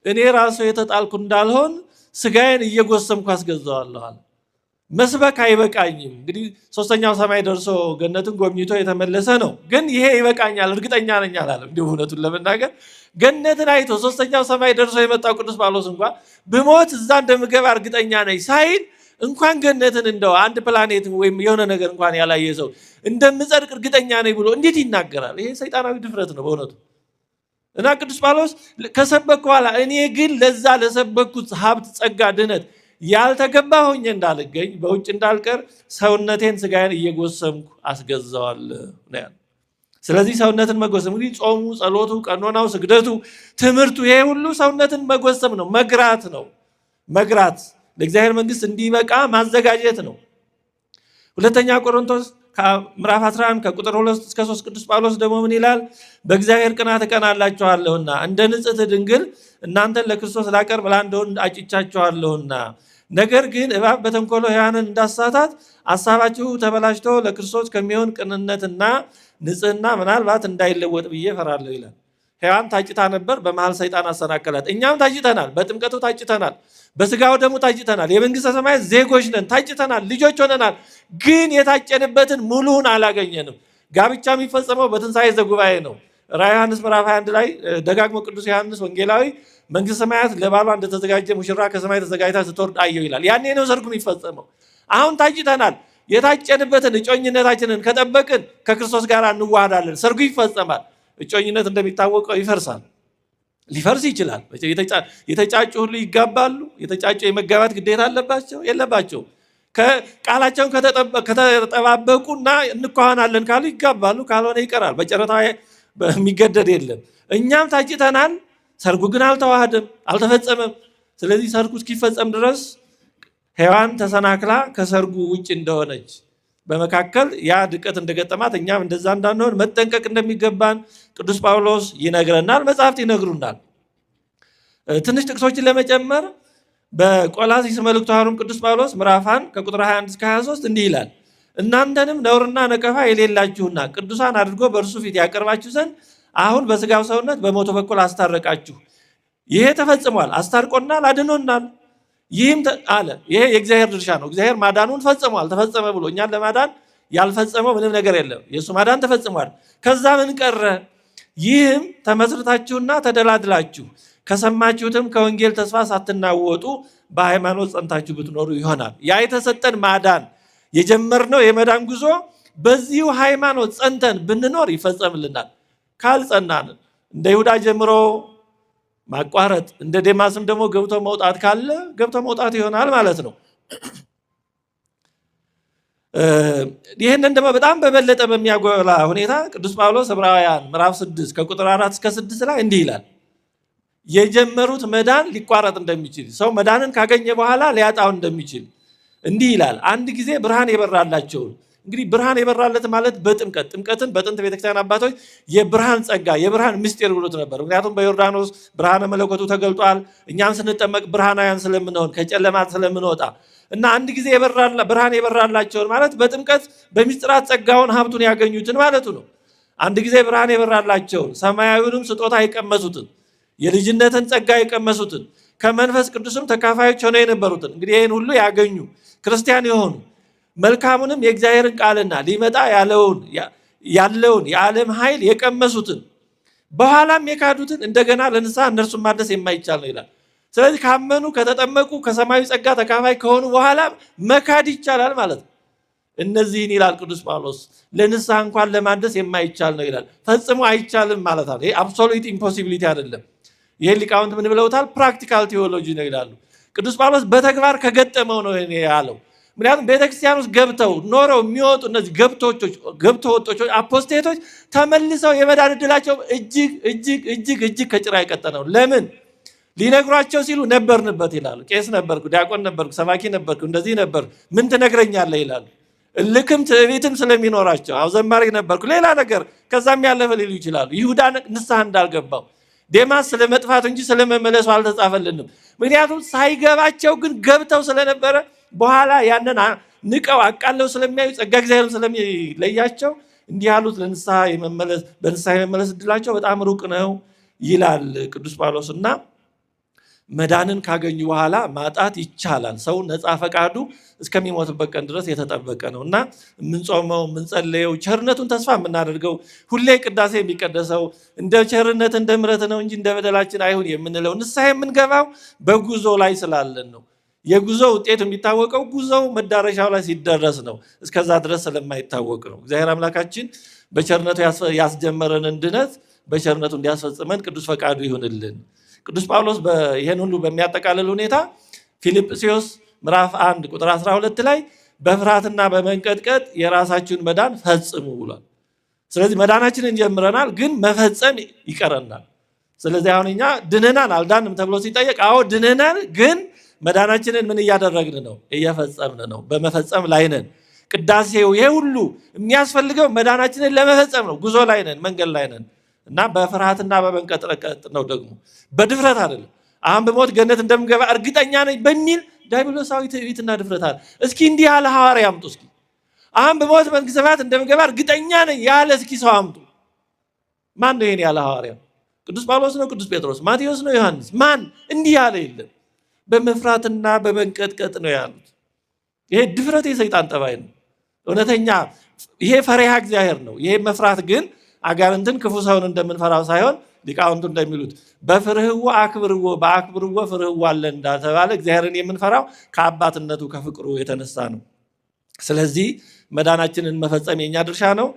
እኔ ራሱ የተጣልኩ እንዳልሆን ስጋዬን እየጎሰምኩ አስገዛዋለሁ። መስበክ አይበቃኝም። እንግዲህ ሶስተኛው ሰማይ ደርሶ ገነትን ጎብኝቶ የተመለሰ ነው። ግን ይሄ ይበቃኛል እርግጠኛ ነኝ አላለም። እንዲሁ እውነቱን ለመናገር ገነትን አይቶ ሶስተኛው ሰማይ ደርሶ የመጣው ቅዱስ ጳውሎስ እንኳ ብሞት እዛ እንደምገባ እርግጠኛ ነኝ ሳይል እንኳን ገነትን እንደው አንድ ፕላኔት ወይም የሆነ ነገር እንኳን ያላየ ሰው እንደምጸድቅ እርግጠኛ ነኝ ብሎ እንዴት ይናገራል? ይሄ ሰይጣናዊ ድፍረት ነው በእውነቱ። እና ቅዱስ ጳውሎስ ከሰበክ በኋላ እኔ ግን ለዛ ለሰበኩት ሀብት፣ ጸጋ፣ ድነት ያልተገባ ሆኜ እንዳልገኝ በውጭ እንዳልቀር ሰውነቴን ስጋዬን እየጎሰምኩ አስገዛዋለሁ ነው ያለው። ስለዚህ ሰውነትን መጎሰም እንግዲህ ጾሙ፣ ጸሎቱ፣ ቀኖናው፣ ስግደቱ፣ ትምህርቱ ይሄ ሁሉ ሰውነትን መጎሰም ነው፣ መግራት ነው። መግራት ለእግዚአብሔር መንግስት እንዲበቃ ማዘጋጀት ነው። ሁለተኛ ቆሮንቶስ ምዕራፍ 11 ከቁጥር 2 እስከ 3 ቅዱስ ጳውሎስ ደግሞ ምን ይላል? በእግዚአብሔር ቅናት እቀናላችኋለሁና እንደ ንጽሕት ድንግል እናንተን ለክርስቶስ ላቀርብ ለአንድ ወንድ አጭቻችኋለሁና፣ ነገር ግን እባብ በተንኮሎ ሔዋንን እንዳሳታት አሳባችሁ ተበላሽቶ ለክርስቶስ ከሚሆን ቅንነትና ንጽሕና ምናልባት እንዳይለወጥ ብዬ እፈራለሁ ይላል። ሔዋን ታጭታ ነበር፣ በመሃል ሰይጣን አሰናከላት። እኛም ታጭተናል፣ በጥምቀቱ ታጭተናል፣ በስጋው ደሙ ታጭተናል። የመንግስተ ሰማያት ዜጎች ነን፣ ታጭተናል፣ ልጆች ሆነናል። ግን የታጨንበትን ሙሉውን አላገኘንም። ጋብቻ የሚፈጸመው በትንሣኤ ዘጉባኤ ነው። ራዕየ ዮሐንስ ምዕራፍ 21 ላይ ደጋግሞ ቅዱስ ዮሐንስ ወንጌላዊ መንግስተ ሰማያት ለባሏ እንደተዘጋጀ ሙሽራ ከሰማይ ተዘጋጅታ ስትወርድ አየሁ ይላል። ያኔ ነው ሰርጉ የሚፈጸመው። አሁን ታጭተናል። የታጨንበትን እጮኝነታችንን ከጠበቅን ከክርስቶስ ጋር እንዋሃዳለን። ሰርጉ ይፈጸማል። እጮኝነት እንደሚታወቀው ይፈርሳል፣ ሊፈርስ ይችላል። የተጫጩ ሁሉ ይጋባሉ። የተጫጩ የመጋባት ግዴታ አለባቸው የለባቸው? ቃላቸውን ከተጠባበቁና እንኳኋናለን ካሉ ይጋባሉ፣ ካልሆነ ይቀራል። በጨረታ የሚገደድ የለም። እኛም ታጭተናል። ሰርጉ ግን አልተዋህደም፣ አልተፈጸመም። ስለዚህ ሰርጉ እስኪፈጸም ድረስ ሔዋን ተሰናክላ ከሰርጉ ውጭ እንደሆነች በመካከል ያ ድቀት እንደገጠማት እኛም እንደዛ እንዳንሆን መጠንቀቅ እንደሚገባን ቅዱስ ጳውሎስ ይነግረናል፣ መጽሐፍት ይነግሩናል። ትንሽ ጥቅሶችን ለመጨመር በቆላሲስ መልእክቱ ሐዋርያው ቅዱስ ጳውሎስ ምዕራፍ 1 ከቁጥር 21 እስከ 23 እንዲህ ይላል። እናንተንም ነውርና ነቀፋ የሌላችሁና ቅዱሳን አድርጎ በእርሱ ፊት ያቀርባችሁ ዘንድ አሁን በስጋው ሰውነት በሞቱ በኩል አስታረቃችሁ። ይሄ ተፈጽሟል፣ አስታርቆናል፣ አድኖናል። ይህም አለ ይሄ የእግዚአብሔር ድርሻ ነው። እግዚአብሔር ማዳኑን ፈጽሟል፣ ተፈጸመ ብሎ እኛን ለማዳን ያልፈጸመው ምንም ነገር የለም። የእሱ ማዳን ተፈጽሟል። ከዛ ምን ቀረ? ይህም ተመስርታችሁና ተደላድላችሁ ከሰማችሁትም ከወንጌል ተስፋ ሳትናወጡ በሃይማኖት ጸንታችሁ ብትኖሩ ይሆናል። ያ የተሰጠን ማዳን የጀመርነው የመዳን ጉዞ በዚሁ ሃይማኖት ጸንተን ብንኖር ይፈጸምልናል። ካልጸናን እንደ ይሁዳ ጀምሮ ማቋረጥ እንደ ዴማስም ደግሞ ገብቶ መውጣት ካለ ገብቶ መውጣት ይሆናል ማለት ነው። ይህንን ደግሞ በጣም በበለጠ በሚያጎላ ሁኔታ ቅዱስ ጳውሎስ ዕብራውያን ምዕራፍ 6 ከቁጥር 4 እስከ 6 ላይ እንዲህ ይላል። የጀመሩት መዳን ሊቋረጥ እንደሚችል፣ ሰው መዳንን ካገኘ በኋላ ሊያጣው እንደሚችል እንዲህ ይላል። አንድ ጊዜ ብርሃን የበራላቸውን፣ እንግዲህ ብርሃን የበራለት ማለት በጥምቀት፣ ጥምቀትን በጥንት ቤተክርስቲያን አባቶች የብርሃን ጸጋ የብርሃን ምስጢር ብሎት ነበር። ምክንያቱም በዮርዳኖስ ብርሃነ መለኮቱ ተገልጧል። እኛም ስንጠመቅ ብርሃናውያን ስለምንሆን ከጨለማ ስለምንወጣ እና አንድ ጊዜ ብርሃን የበራላቸውን ማለት በጥምቀት በሚስጥራት ጸጋውን ሀብቱን ያገኙትን ማለቱ ነው። አንድ ጊዜ ብርሃን የበራላቸውን፣ ሰማያዊውንም ስጦታ የቀመሱትን፣ የልጅነትን ጸጋ የቀመሱትን፣ ከመንፈስ ቅዱስም ተካፋዮች ሆነው የነበሩትን፣ እንግዲህ ይህን ሁሉ ያገኙ ክርስቲያን የሆኑ፣ መልካሙንም የእግዚአብሔርን ቃልና ሊመጣ ያለውን የዓለም ኃይል የቀመሱትን፣ በኋላም የካዱትን እንደገና ለንስሐ እነርሱን ማደስ የማይቻል ነው ይላል። ስለዚህ ካመኑ፣ ከተጠመቁ፣ ከሰማያዊ ጸጋ ተካፋይ ከሆኑ በኋላ መካድ ይቻላል ማለት ነው። እነዚህን ይላል ቅዱስ ጳውሎስ ለንስሐ እንኳን ለማደስ የማይቻል ነው ይላል። ፈጽሞ አይቻልም ማለት አለ። ይሄ absolute impossibility አይደለም። ይሄ ሊቃውንት ምን ብለውታል? Practical theology ነው ይላሉ። ቅዱስ ጳውሎስ በተግባር ከገጠመው ነው ይሄ ያለው። ምክንያቱም ቤተክርስቲያን ውስጥ ገብተው ኖረው የሚወጡ እነዚህ ገብቶ ወጦች apostate ኦች ተመልሰው የመዳን እድላቸው እጅግ እጅግ እጅግ እጅግ ከጭራ የቀጠነ ነው። ለምን? ሊነግሯቸው ሲሉ ነበርንበት ይላሉ። ቄስ ነበርኩ፣ ዲያቆን ነበርኩ፣ ሰባኪ ነበርኩ፣ እንደዚህ ነበርኩ፣ ምን ትነግረኛለህ ይላሉ። እልክም ትዕቢትም ስለሚኖራቸው አው ዘማሪ ነበርኩ፣ ሌላ ነገር ከዛም ያለፈ ሊሉ ይችላሉ። ይሁዳ ንስሐ እንዳልገባው፣ ዴማስ ስለመጥፋቱ እንጂ ስለመመለሱ አልተጻፈልንም። ምክንያቱም ሳይገባቸው ግን ገብተው ስለነበረ በኋላ ያንን ንቀው አቃለው ስለሚያዩ ጸጋ እግዚአብሔርም ስለሚለያቸው እንዲህ ያሉት ለንስሐ የመመለስ በንስሐ የመመለስ እድላቸው በጣም ሩቅ ነው ይላል ቅዱስ ጳውሎስ። እና መዳንን ካገኙ በኋላ ማጣት ይቻላል። ሰው ነፃ ፈቃዱ እስከሚሞትበት ቀን ድረስ የተጠበቀ ነው። እና የምንጾመው፣ የምንጸለየው፣ ቸርነቱን ተስፋ የምናደርገው፣ ሁሌ ቅዳሴ የሚቀደሰው እንደ ቸርነት እንደ ምሕረት ነው እንጂ እንደ በደላችን አይሁን የምንለው፣ ንስሐ የምንገባው በጉዞ ላይ ስላለን ነው። የጉዞ ውጤት የሚታወቀው ጉዞው መዳረሻው ላይ ሲደረስ ነው። እስከዛ ድረስ ስለማይታወቅ ነው። እግዚአብሔር አምላካችን በቸርነቱ ያስጀመረንን ድነት በቸርነቱ እንዲያስፈጽመን ቅዱስ ፈቃዱ ይሁንልን። ቅዱስ ጳውሎስ ይህን ሁሉ በሚያጠቃልል ሁኔታ ፊልጵስዩስ ምዕራፍ 1 ቁጥር 12 ላይ በፍርሃትና በመንቀጥቀጥ የራሳችሁን መዳን ፈጽሙ ብሏል። ስለዚህ መዳናችንን ጀምረናል፣ ግን መፈጸም ይቀረናል። ስለዚህ አሁን እኛ ድነናል አልዳንም ተብሎ ሲጠየቅ አዎ ድነናል፣ ግን መዳናችንን ምን እያደረግን ነው? እየፈጸምን ነው። በመፈጸም ላይ ነን። ቅዳሴው ይሄ ሁሉ የሚያስፈልገው መዳናችንን ለመፈጸም ነው። ጉዞ ላይ ነን፣ መንገድ ላይ ነን። እና በፍርሃትና በመንቀጥቀጥ ነው፣ ደግሞ በድፍረት አይደለም። አሁን ብሞት ገነት እንደምገባ እርግጠኛ ነኝ በሚል ዲያብሎሳዊ ትዕቢትና ድፍረት አለ። እስኪ እንዲህ ያለ ሐዋርያ አምጡ። እስኪ አሁን ብሞት መንግሥተ ሰማያት እንደምገባ እርግጠኛ ነኝ ያለ እስኪ ሰው አምጡ። ማን ነው ይሄን ያለ ሐዋርያ? ቅዱስ ጳውሎስ ነው? ቅዱስ ጴጥሮስ? ማቴዎስ ነው? ዮሐንስ? ማን እንዲህ ያለ የለም። በመፍራትና በመንቀጥቀጥ ነው ያሉት። ይሄ ድፍረት የሰይጣን ጠባይ ነው። እውነተኛ ይሄ ፈሪሃ እግዚአብሔር ነው። ይሄ መፍራት ግን አጋንንትን ክፉ ሰውን እንደምንፈራው ሳይሆን ሊቃውንቱ እንደሚሉት በፍርህዎ አክብርዎ በአክብርዎ ፍርህዎ አለ እንዳተባለ እግዚአብሔርን የምንፈራው ከአባትነቱ ከፍቅሩ የተነሳ ነው። ስለዚህ መዳናችንን መፈጸም የኛ ድርሻ ነው።